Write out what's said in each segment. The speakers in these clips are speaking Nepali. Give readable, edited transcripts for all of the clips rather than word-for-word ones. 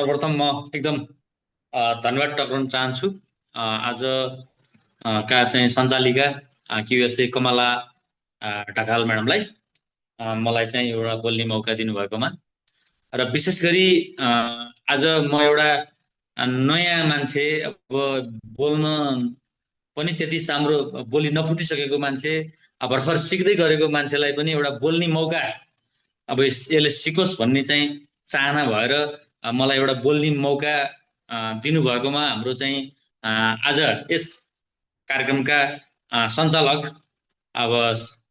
सर्वप्रथम म एकदम धन्यवाद टक्राउन चाहन्छु आज का चाहिँ सञ्चालिका क्युएसए कमला ढकाल म्याडमलाई मलाई चाहिँ एउटा बोल्ने मौका दिनुभएकोमा र विशेष गरी आज म एउटा नयाँ मान्छे अब बोल्न पनि त्यति साम्रो बोली नफुटिसकेको मान्छे भर्खर सिक्दै गरेको मान्छेलाई पनि एउटा बोल्ने मौका अब यसले सिकोस् भन्ने चाहिँ चाहना भएर मलाई एउटा बोल्ने मौका दिनुभएकोमा हाम्रो चाहिँ आज यस कार्यक्रमका सञ्चालक अब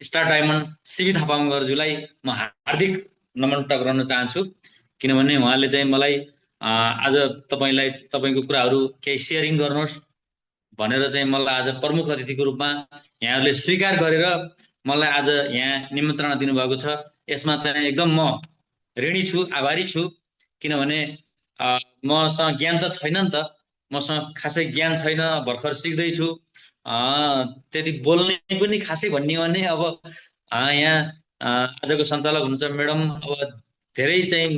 स्टार डायमन्ड सिबी थापाङज्यूलाई म हार्दिक नमन टक्राउन चाहन्छु किनभने उहाँले चाहिँ मलाई आज तपाईँको कुराहरू केही सेयरिङ गर्नुहोस् भनेर चाहिँ मलाई आज प्रमुख अतिथिको रूपमा यहाँहरूले स्वीकार गरेर मलाई आज यहाँ निमन्त्रणा दिनुभएको छ। यसमा चाहिँ एकदम म ऋणी छु, आभारी छु किनभने मसँग ज्ञान त छैन नि त, मसँग खासै ज्ञान छैन, भर्खर सिक्दैछु, त्यति बोल्ने पनि खासै भन्ने हो भने अब यहाँ आजको सञ्चालक हुनुहुन्छ म्याडम, अब धेरै चाहिँ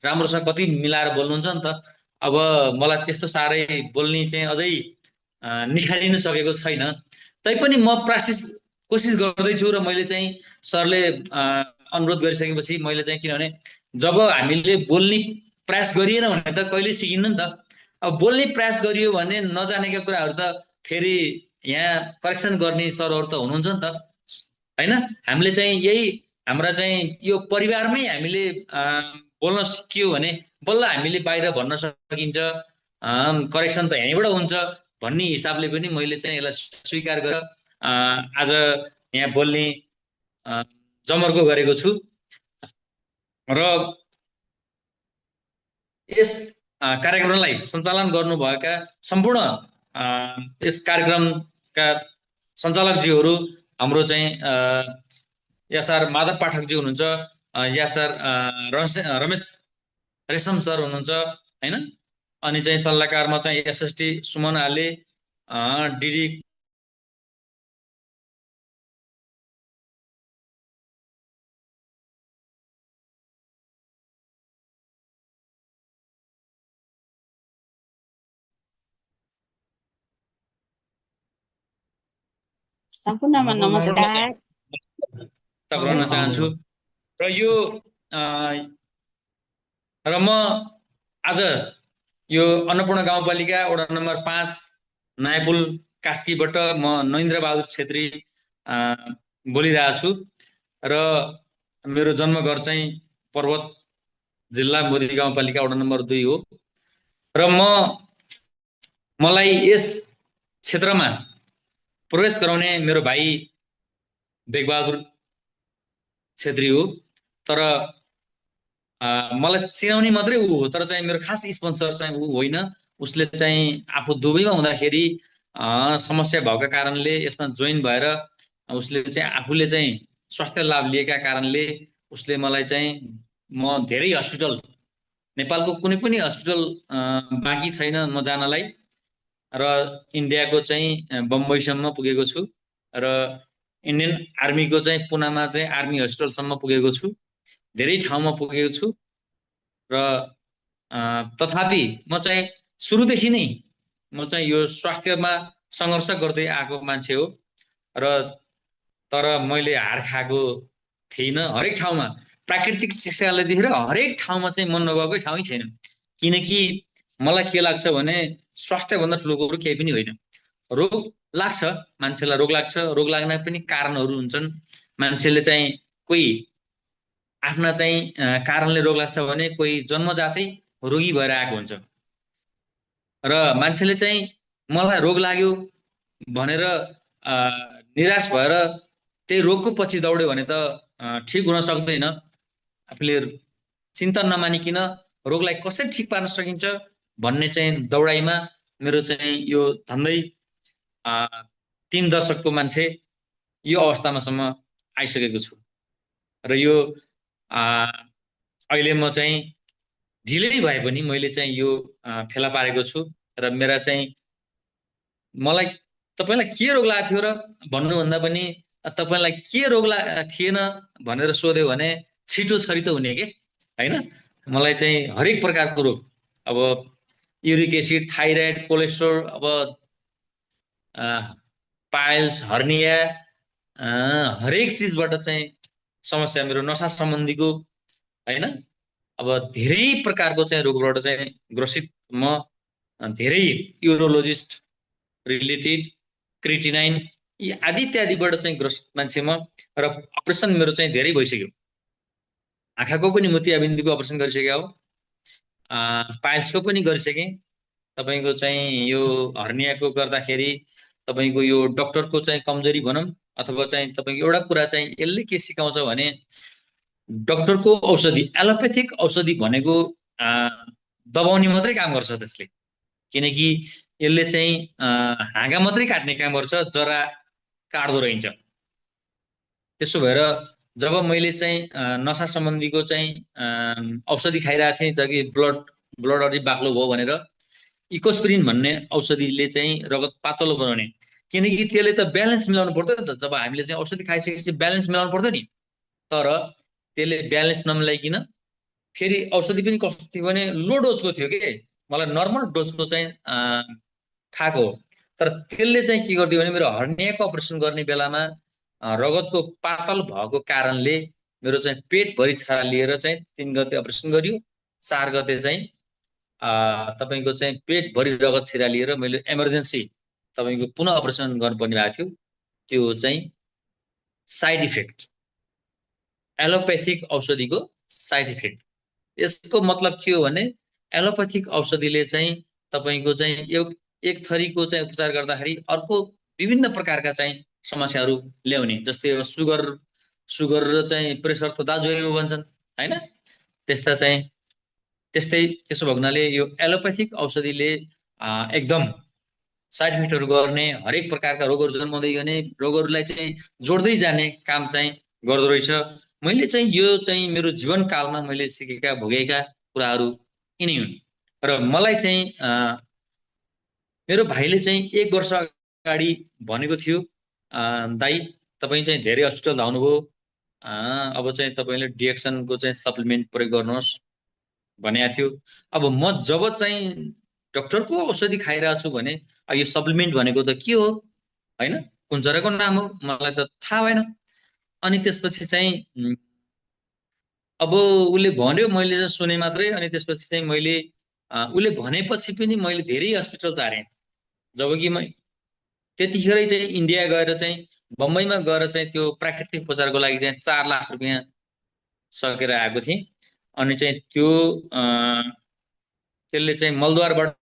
राम्रोसँग कति मिलाएर बोल्नुहुन्छ नि त। अब मलाई त्यस्तो साह्रै बोल्ने चाहिँ अझै निखारिनु सकेको छैन, तैपनि म कोसिस गर्दैछु र मैले चाहिँ सरले अनुरोध गरिसकेपछि मैले चाहिँ किनभने जब हामीले बोल्ने प्रयास गरिएन भने त कहिले सिकिन्न नि त। अब बोल्ने प्रयास गरियो भने नजानेका कुराहरू त फेरि यहाँ करेक्सन गर्ने सरहरू त हुनुहुन्छ नि त, होइन? हामीले चाहिँ यही हाम्रा चाहिँ यो परिवारमै हामीले बोल्न सिकियो भने बल्ल हामीले बाहिर भन्न सकिन्छ, करेक्सन त यहीँबाट हुन्छ भन्ने हिसाबले पनि मैले चाहिँ यसलाई स्वीकार गरेर आज यहाँ बोल्ने जमर्को गरेको छु र यस कार्यक्रमलाई सञ्चालन गर्नुभएका सम्पूर्ण यस कार्यक्रमका सञ्चालकज्यूहरू हाम्रो चाहिँ यासर माधव पाठकज्यू हुनुहुन्छ, यासर रमेश रेशम सर हुनुहुन्छ, होइन? अनि चाहिँ सल्लाहकारमा चाहिँ एसएसटी सुमन आले, डिडी सम्पूर्णमा नमस्कार टक्राउन चाहन्छु र यो र म आज यो अन्नपूर्ण गाउँपालिका वडा नम्बर 5 नयाँपुल कास्कीबाट म नरेन्द्र बहादुर छेत्री बोलिरहेको छु र मेरो जन्मघर चाहिँ पर्वत जिल्ला मोदी गाउँपालिका वडा नम्बर 2 हो र मलाई यस क्षेत्रमा प्रवेश गराउने मेरो भाइ बेगबहादुर छेत्री हो, तर मलाई चिनाउने मात्रै ऊ हो, तर चाहिँ मेरो खास स्पोन्सर चाहिँ ऊ होइन। उसले चाहिँ आफू दुबईमा हुँदाखेरि समस्या भएका कारणले यसमा जोइन भएर उसले चाहिँ आफूले चाहिँ स्वास्थ्य लाभ लिएका कारणले उसले मलाई चाहिँ म धेरै हस्पिटल, नेपालको कुनै पनि हस्पिटल बाँकी छैन म जानलाई, र इन्डियाको चाहिँ बम्बईसम्म पुगेको छु र इन्डियन आर्मीको चाहिँ पुनामा चाहिँ आर्मी हस्पिटलसम्म पुगेको छु, धेरै ठाउँमा पुगेको छु र तथापि म चाहिँ सुरुदेखि नै म चाहिँ यो स्वास्थ्यमा सङ्घर्ष गर्दै आएको मान्छे हो र तर मैले हार खाएको थिइनँ। हरेक ठाउँमा प्राकृतिक चिकित्सालयदेखि हरेक ठाउँमा चाहिँ मन नगएकै ठाउँै छैन, किनकि मलाई के लाग्छ भने स्वास्थ्यभन्दा ठुलो कुरो केही पनि होइन। रोग लाग्छ, मान्छेलाई रोग लाग्छ, रोग लाग्न पनि कारणहरू हुन्छन्। मान्छेले चाहिँ कोही आफ्ना चाहिँ कारणले रोग लाग्छ भने कोही जन्मजातै रोगी भएर आएको हुन्छ र मान्छेले चाहिँ मलाई रोग लाग्यो भनेर निराश भएर त्यही रोगको पछि दौड्यो भने त ठिक हुन सक्दैन। आफूले चिन्ता नमानिकन रोगलाई कसरी ठिक पार्न सकिन्छ भन्ने चाहिँ दौडाइमा मेरो चाहिँ यो झन्डै 3 दशकको मान्छे यो अवस्थामासम्म आइसकेको छु र यो अहिले म चाहिँ ढिलै भए पनि मैले चाहिँ यो फेला पारेको छु र मेरा चाहिँ मलाई तपाईलाई के रोग लागेको थियो र भन्नुभन्दा पनि तपाईलाई के रोग थिएन भनेर सोध्यो भने छिटो छरितो हुने के, होइन? मलाई चाहिँ हरेक प्रकारको रोग अब युरिक एसिड, थाइराइड, कोलेस्ट्रोल, अब पाइल्स, हर्निया, हरेक चिजबाट चाहिँ समस्या, मेरो नसा सम्बन्धीको होइन। अब धेरै प्रकारको चाहिँ रोगबाट चाहिँ ग्रसित म, धेरै युरोलोजिस्ट रिलेटेड, क्रिटिनाइन यी आदि इत्यादिबाट चाहिँ ग्रसित मान्छे म। र अपरेसन मेरो चाहिँ धेरै भइसक्यो। आँखाको पनि मोतियाबिन्दुको अपरेसन गरिसकेको हो, पाइल्सको पनि गरिसकेँ। तपाईँको चाहिँ यो हर्नियाको गर्दाखेरि तपाईँको यो डक्टरको चाहिँ कमजोरी भनौँ, अथवा चाहिँ तपाईँको एउटा कुरा चाहिँ यसले के सिकाउँछ भने डक्टरको औषधि, एलोपेथिक औषधि भनेको दबाउने मात्रै काम गर्छ त्यसले, किनकि यसले चाहिँ हाँगा मात्रै काट्ने काम गर्छ, जरा काट्दो रहन्छ। त्यसो भएर जब मैले चाहिँ नसा सम्बन्धीको चाहिँ औषधि खाइरहेको थिएँ, जबकि ब्लड अलि बाक्लो भयो भनेर इकोस्प्रिन भन्ने औषधिले चाहिँ रगत पातलो बनाउने, किनकि त्यसले त ब्यालेन्स मिलाउनु पर्यो नि त। जब हामीले चाहिँ औषधि खाइसकेपछि ब्यालेन्स मिलाउनु पर्छ नि, तर त्यसले ब्यालेन्स नमिलाइकन फेरि औषधि पनि कस्तो थियो भने लो डोजको थियो कि, मलाई नर्मल डोजको चाहिँ खाएको हो। तर त्यसले चाहिँ के गरिदियो भने मेरो हर्नियाको अपरेसन गर्ने बेलामा रगतको पातल भएको कारणले मेरो चाहिँ पेटभरि छाला लिएर चाहिँ 3 गते अपरेसन गरियो, 4 गते चाहिँ तपाईँको चाहिँ पेटभरि रगत छिरा लिएर मैले इमर्जेन्सी तपाईँको पुनः अपरेसन गर्नुपर्ने भएको थियो। त्यो चाहिँ साइड इफेक्ट, एलोपेथिक औषधिको साइड इफेक्ट। यसको मतलब के हो भने एलोपेथिक औषधिले चाहिँ तपाईँको चाहिँ एक थरीको चाहिँ उपचार गर्दाखेरि अर्को विभिन्न प्रकारका चाहिँ समस्याहरू ल्याउने, जस्तै अब सुगर र चाहिँ प्रेसर त दाजुभाइमा भन्छन् होइन, त्यस्तै त्यसो भएको हुनाले यो एलोपेथिक औषधिले एकदम साइड इफेक्टहरू गर्ने, हरेक प्रकारका रोगहरू जन्माउँदै गर्ने, रोगहरूलाई चाहिँ जोड्दै जाने काम चाहिँ गर्दो रहेछ। मैले चाहिँ यो चाहिँ मेरो जीवनकालमा मैले सिकेका भोगेका कुराहरू यिनै हुन्। र मलाई चाहिँ मेरो भाइले चाहिँ 1 वर्ष अगाडि भनेको थियो, दाइ तपाईँ चाहिँ धेरै हस्पिटल धाउनुभयो, अब चाहिँ तपाईँले डिएक्सनको चाहिँ सप्लिमेन्ट प्रयोग गर्नुहोस् भनेको थियो। अब म जब चाहिँ डक्टरको औषधि खाइरहेको छु भने यो सप्लिमेन्ट भनेको त के हो होइन, कुन जराको नाम हो मलाई त थाहा भएन। अनि त्यसपछि चाहिँ अब उसले भन्यो, मैले चाहिँ सुने मात्रै। अनि त्यसपछि चाहिँ मैले उसले भनेपछि पनि मैले धेरै हस्पिटल चारेँ, जबकि म त्यतिखेरै चाहिँ इन्डिया गएर चाहिँ बम्बईमा गएर चाहिँ त्यो प्राकृतिक उपचारको लागि चाहिँ 4 लाख रुपियाँ सकेर आएको थिएँ। अनि चाहिँ त्यसले चाहिँ मलद्वारबाट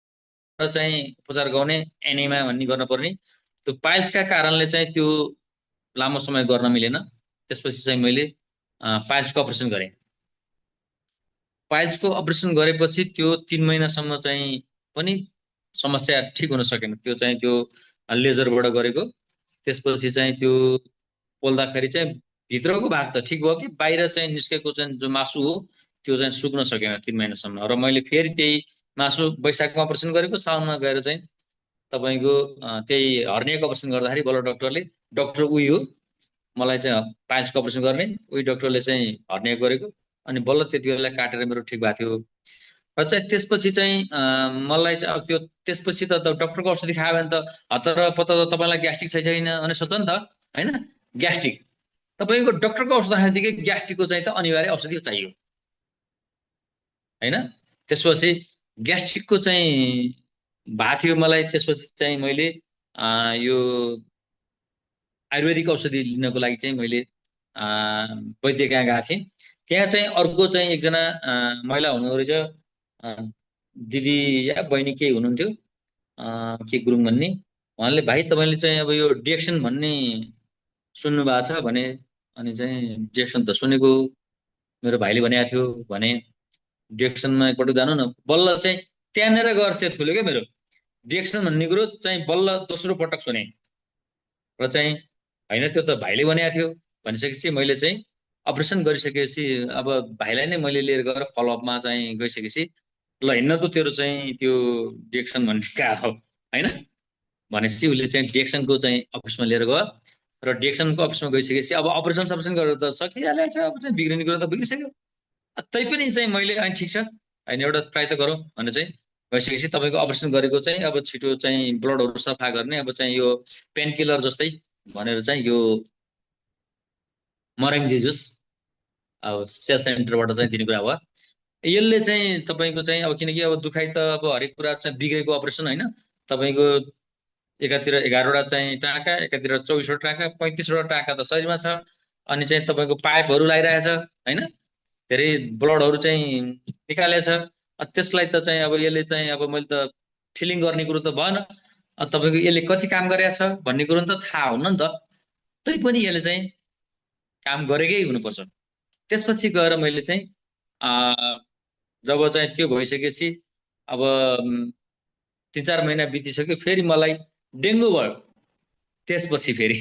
चाहिँ उपचार गर्ने, एनेमा भन्ने गर्नुपर्ने, त्यो पाइल्सका कारणले चाहिँ त्यो लामो समय गर्न मिलेन। त्यसपछि चाहिँ मैले पाइल्सको अपरेसन गरेँ। पाइल्सको अपरेसन गरेपछि त्यो 3 महिनासम्म चाहिँ पनि समस्या ठिक हुन सकेन, त्यो चाहिँ त्यो लेजरबाट गरेको। त्यसपछि चाहिँ त्यो पोल्दाखेरि चाहिँ भित्रको भाग त ठिक भयो कि बाहिर चाहिँ निस्केको चाहिँ जो मासु हो त्यो चाहिँ सुक्न सकेन 3 महिनासम्म। र मैले फेरि त्यही मासु वैशाखमा अपरेसन गरेको, साउनमा गएर चाहिँ तपाईँको त्यही हर्नियाको अपरेसन गर्दाखेरि बल्ल डक्टर उही हो, मलाई चाहिँ पाइल्सको अपरेसन गर्ने उही डक्टरले चाहिँ हर्निया गरेको। अनि बल्ल त्यति बेला काटेर मेरो ठिक भएको थियो। र चाहिँ त्यसपछि चाहिँ मलाई चाहिँ अब त्यो त्यसपछि त डक्टरको औषधि खायो भने त हतार पत्ता त तपाईँलाई ग्यास्ट्रिक छ छैन भने सोध्छ नि त होइन। ग्यास्ट्रिक तपाईँको डक्टरको औषध खाने बित्तिकै ग्यास्ट्रिकको चाहिँ त अनिवार्य औषधि चाहियो होइन। त्यसपछि ग्यास्ट्रिकको चाहिँ भएको थियो मलाई। त्यसपछि चाहिँ मैले यो आयुर्वेदिक औषधि लिनको लागि चाहिँ मैले वैद्य कहाँ गएको थिएँ। त्यहाँ चाहिँ अर्को चाहिँ एकजना महिला हुनुहुँदो रहेछ, दिदी या बहिनी केही हुनुहुन्थ्यो, के गुरुङ भन्ने। उहाँले भाइ तपाईँले चाहिँ अब यो डिएक्सन भन्ने सुन्नु भएको छ भने, अनि चाहिँ डिएक्सन त सुनेको मेरो भाइले भनेको थियो भने, डिएक्सनमा एकपल्ट जानु न। बल्ल चाहिँ त्यहाँनिर गएर चेत खुल्यो क्या मेरो, डिएक्सन भन्ने कुरो चाहिँ बल्ल दोस्रो पटक सुने। र चाहिँ होइन त्यो त भाइले भनेको थियो भनिसकेपछि मैले चाहिँ अपरेसन गरिसकेपछि अब भाइलाई नै मैले लिएर गएर फलोअपमा चाहिँ गइसकेपछि ल हिँड्न त तेरो चाहिँ त्यो डिएक्सन भन्ने कहाँ हो होइन भनेपछि उसले चाहिँ डिएक्सनको चाहिँ अफिसमा लिएर गयो। र डिएक्सनको अफिसमा गइसकेपछि अब अपरेसन गरेर त सकिहालेको छ, अब चाहिँ बिग्रिने कुरो त बिग्रिसक्यो। तैपनि चाहिँ मैले अनि ठिक छ होइन एउटा ट्राई त गरौँ भने चाहिँ गइसकेपछि तपाईँको अपरेसन गरेको चाहिँ अब छिटो चाहिँ ब्लडहरू सफा गर्ने अब चाहिँ यो पेन किलर जस्तै भनेर चाहिँ यो मरेङ्जी जुस अब सेल सेन्टरबाट चाहिँ दिने कुरा हो। यसले चाहिँ तपाईँको चाहिँ अब किनकि अब दुखाइ त अब हरेक कुरा चाहिँ बिग्रेको अपरेसन होइन, तपाईँको एकातिर 11वटा चाहिँ टाँका, एकातिर 24वटा टाँका, 35वटा टाँका त शरीरमा छ, अनि चाहिँ तपाईँको पाइपहरू लगाइरहेछ होइन, धेरै ब्लडहरू चाहिँ निकालेछ। त्यसलाई त चाहिँ अब यसले चाहिँ अब मैले त फिलिङ गर्ने कुरो त भएन, तपाईँको यसले कति काम गरेको छ भन्ने कुरो त थाहा हुन्न नि त, तैपनि यसले चाहिँ काम गरेकै हुनुपर्छ। त्यसपछि गएर मैले चाहिँ जब चाहिँ त्यो भइसकेपछि अब 3-4 महिना बितिसक्यो, फेरि मलाई डेङ्गु भयो। त्यसपछि फेरि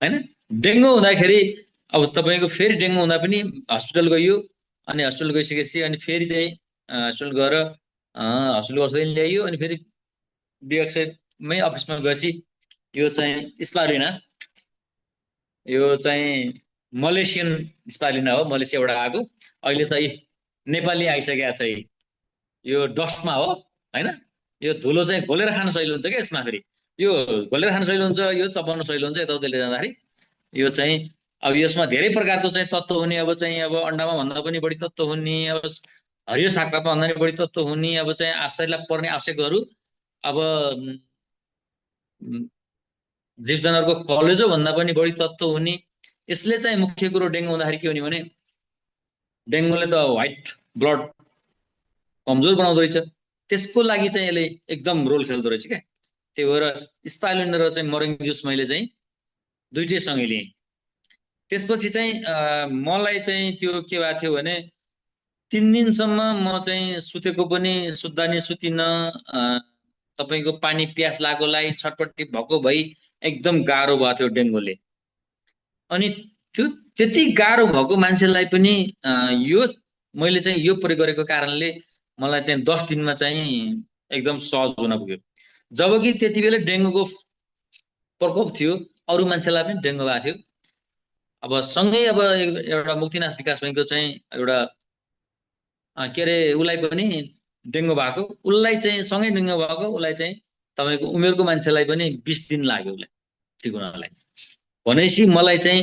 होइन डेङ्गु हुँदाखेरि अब तपाईँको फेरि डेङ्गु हुँदा पनि हस्पिटल गइयो, अनि हस्पिटल गइसकेपछि अनि फेरि चाहिँ हस्पिटल गएर हस्पिटल औषधि ल्याइयो, अनि फेरि डिएक्समै अफिसमा गएपछि यो चाहिँ स्पारुलिना, यो चाहिँ मलेसियन स्पारुलिना हो, मलेसियाबाट आएको। अहिले त नेपाली आइसकेको छ, यो डस्टमा हो होइन। यो धुलो चाहिँ घोलेर खान सहिलो हुन्छ क्या यसमा, फेरि यो घोलेर खान सहिलो हुन्छ, यो चपाउन सहिलो हुन्छ यताउति लिएर जाँदाखेरि। यो चाहिँ अब यसमा धेरै प्रकारको चाहिँ तत्त्व हुने, अब चाहिँ अब अन्डामा भन्दा पनि बढी तत्त्व हुने, अब हरियो सागपातमा भन्दा पनि बढी तत्त्व हुने, अब चाहिँ शरीरलाई पर्ने आवश्यकहरू अब जीव जनावरको कलेजो भन्दा पनि बढी तत्त्व हुने। यसले चाहिँ मुख्य कुरो डेङ्गु हुँदाखेरि के हुने भने डेङ्गुले त व्हाइट ब्लड कमजोर बनाउँदो रहेछ, त्यसको लागि चाहिँ यसले एकदम रोल खेल्दो रहेछ क्या। त्यही भएर स्पारुलिना र चाहिँ मरेङ्गी जुस मैले चाहिँ दुइटै सँगै लिएँ। त्यसपछि चाहिँ मलाई चाहिँ त्यो के भएको थियो भने 3 दिनसम्म म चाहिँ सुतेको पनि सुत्दा नि सुतिनँ, तपाईँको पानी प्यास लागेकोलाई छटपट्टि भएको भई एकदम गाह्रो भएको थियो डेङ्गुले। अनि त्यो त्यति गाह्रो भएको मान्छेलाई पनि यो मैले चाहिँ यो प्रयोग गरेको कारणले मलाई चाहिँ 10 दिनमा चाहिँ एकदम सहज हुन पुग्यो। जबकि त्यति बेला डेङ्गुको प्रकोप थियो, अरू मान्छेलाई पनि डेङ्गु भएको थियो। अब सँगै अब एउटा मुक्तिनाथ विकास बैङ्कको चाहिँ एउटा के अरे उसलाई पनि डेङ्गु भएको, उसलाई चाहिँ सँगै डेङ्गु भएको, उसलाई चाहिँ तपाईँको उमेरको मान्छेलाई पनि 20 दिन लाग्यो उसलाई ठिक हुनलाई। भनेपछि मलाई चाहिँ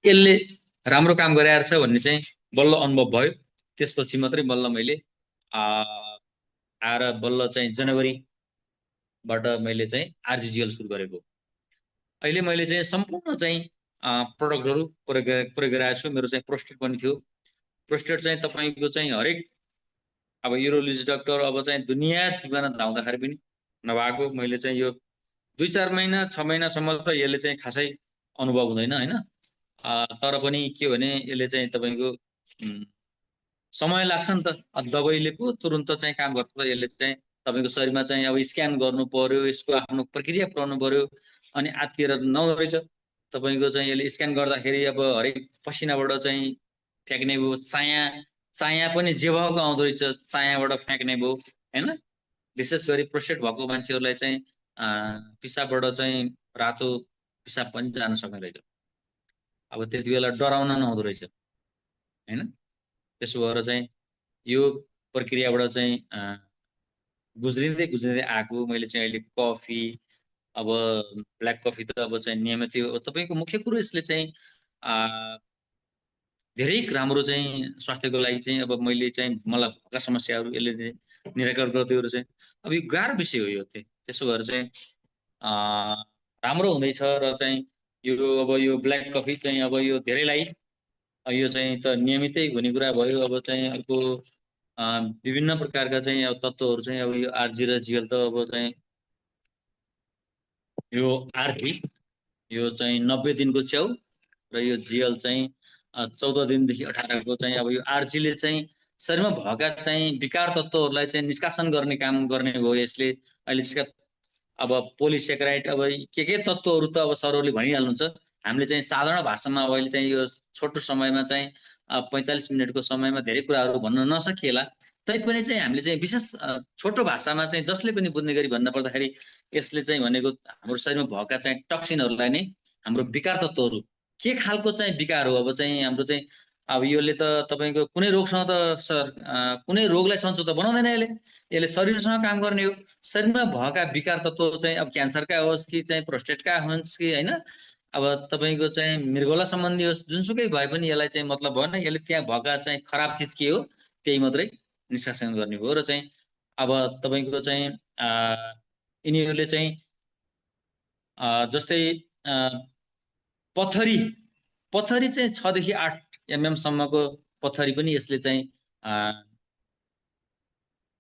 यसले राम्रो काम गरेर छ भन्ने चाहिँ बल्ल अनुभव भयो। त्यसपछि मात्रै बल्ल मैले आएर बल्ल चाहिँ जनवरीबाट मैले चाहिँ आरजिजिएल सुरु गरेको। अहिले मैले चाहिँ सम्पूर्ण चाहिँ प्रडक्टहरू प्रयोग गरिरहेको छु। मेरो चाहिँ प्रोस्टेट पनि थियो, प्रोस्टेट चाहिँ तपाईँको चाहिँ हरेक अब युरोलोजी डक्टर अब चाहिँ दुनियाँ दिवाना धाउँदाखेरि पनि नभएको, मैले चाहिँ यो 2-4 महिना 6 महिनासम्म त यसले चाहिँ खासै अनुभव हुँदैन होइन, तर पनि के भने यसले चाहिँ तपाईँको समय लाग्छ नि त, दबाईले पो तुरुन्त चाहिँ काम गर्छ। यसले चाहिँ तपाईँको शरीरमा चाहिँ अब स्क्यान गर्नु पर्यो, यसको आफ्नो प्रक्रिया पुऱ्याउनु पर्यो, अनि आत्तिएर नहुँदो रहेछ। तपाईँको चाहिँ यसले स्क्यान गर्दाखेरि अब हरेक पसिनाबाट चाहिँ फ्याँक्ने भयो, चाया पनि जे भएको आउँदो रहेछ, चायाबाट फ्याँक्ने भयो होइन। विशेष गरी प्रोस्टेट भएको मान्छेहरूलाई चाहिँ पिसाबबाट चाहिँ रातो पिसाब पनि जान सक्ने रहेछ। अब त्यति बेला डराउन नहुँदो रहेछ होइन। त्यसो भएर चाहिँ यो प्रक्रियाबाट चाहिँ गुज्रिँदै आएको मैले चाहिँ अहिले कफी, अब ब्ल्याक कफी त अब चाहिँ नियमित हो। तपाईँको मुख्य कुरो यसले चाहिँ धेरै राम्रो चाहिँ स्वास्थ्यको लागि चाहिँ अब मैले चाहिँ मलाई भएका समस्याहरू यसले निराकरण गरिदियो चाहिँ अब यो गाह्रो विषय हो यो चाहिँ। त्यसो भएर चाहिँ राम्रो हुँदैछ र चाहिँ यो अब यो ब्ल्याक कफी चाहिँ अब यो धेरैलाई यो चाहिँ त नियमितै हुने कुरा भयो। अब चाहिँ अर्को विभिन्न प्रकारका चाहिँ अब तत्त्वहरू चाहिँ अब यो आरजी र जिएल त अब चाहिँ यो आरजी यो चाहिँ 90 दिनको च्याउ र यो जिएल चाहिँ 14 दिनदेखि 18को चाहिँ अब यो आरजीले चाहिँ शरीरमा भएका चाहिँ विकार तत्त्वहरूलाई चाहिँ निष्कासन गर्ने काम गर्ने भयो यसले। अहिले त्यसका अब पोलिसेक्राइड अब के तत्त्वहरू त अब सरहरूले भनिहाल्नुहुन्छ, हामीले चाहिँ साधारण भाषामा अब अहिले चाहिँ यो छोटो समयमा चाहिँ 45 मिनटको समयमा धेरै कुराहरू भन्न नसकिएला, तैपनि चाहिँ हामीले चाहिँ विशेष छोटो भाषामा चाहिँ जसले पनि बुझ्ने गरी भन्न पर्दाखेरि यसले चाहिँ भनेको हाम्रो शरीरमा भएका चाहिँ टक्सिनहरूलाई नै हाम्रो विकार तत्त्वहरू के खालको चाहिँ विकार हो, अब चाहिँ हाम्रो चाहिँ अब यसले त तपाईँको कुनै रोगसँग त कुनै रोगलाई सन्चो त बनाउँदैन यसले। यसले शरीरसँग काम गर्ने हो। शरीरमा भएका विकार तत्त्व चाहिँ अब क्यान्सरका होस् कि चाहिँ प्रोस्टेटका होस् कि होइन, अब तपाईँको चाहिँ मृगौला सम्बन्धी होस्, जुनसुकै भए पनि यसलाई चाहिँ मतलब भएन। यसले त्यहाँ भएका चाहिँ खराब चिज के हो त्यही मात्रै निष्कासन गर्ने भयो। र चाहिँ अब तपाईँको चाहिँ यिनीहरूले चाहिँ जस्तै पथरी पथरी चाहिँ 6 देखि 8 mm सम्मको पथरी पनि यसले चाहिँ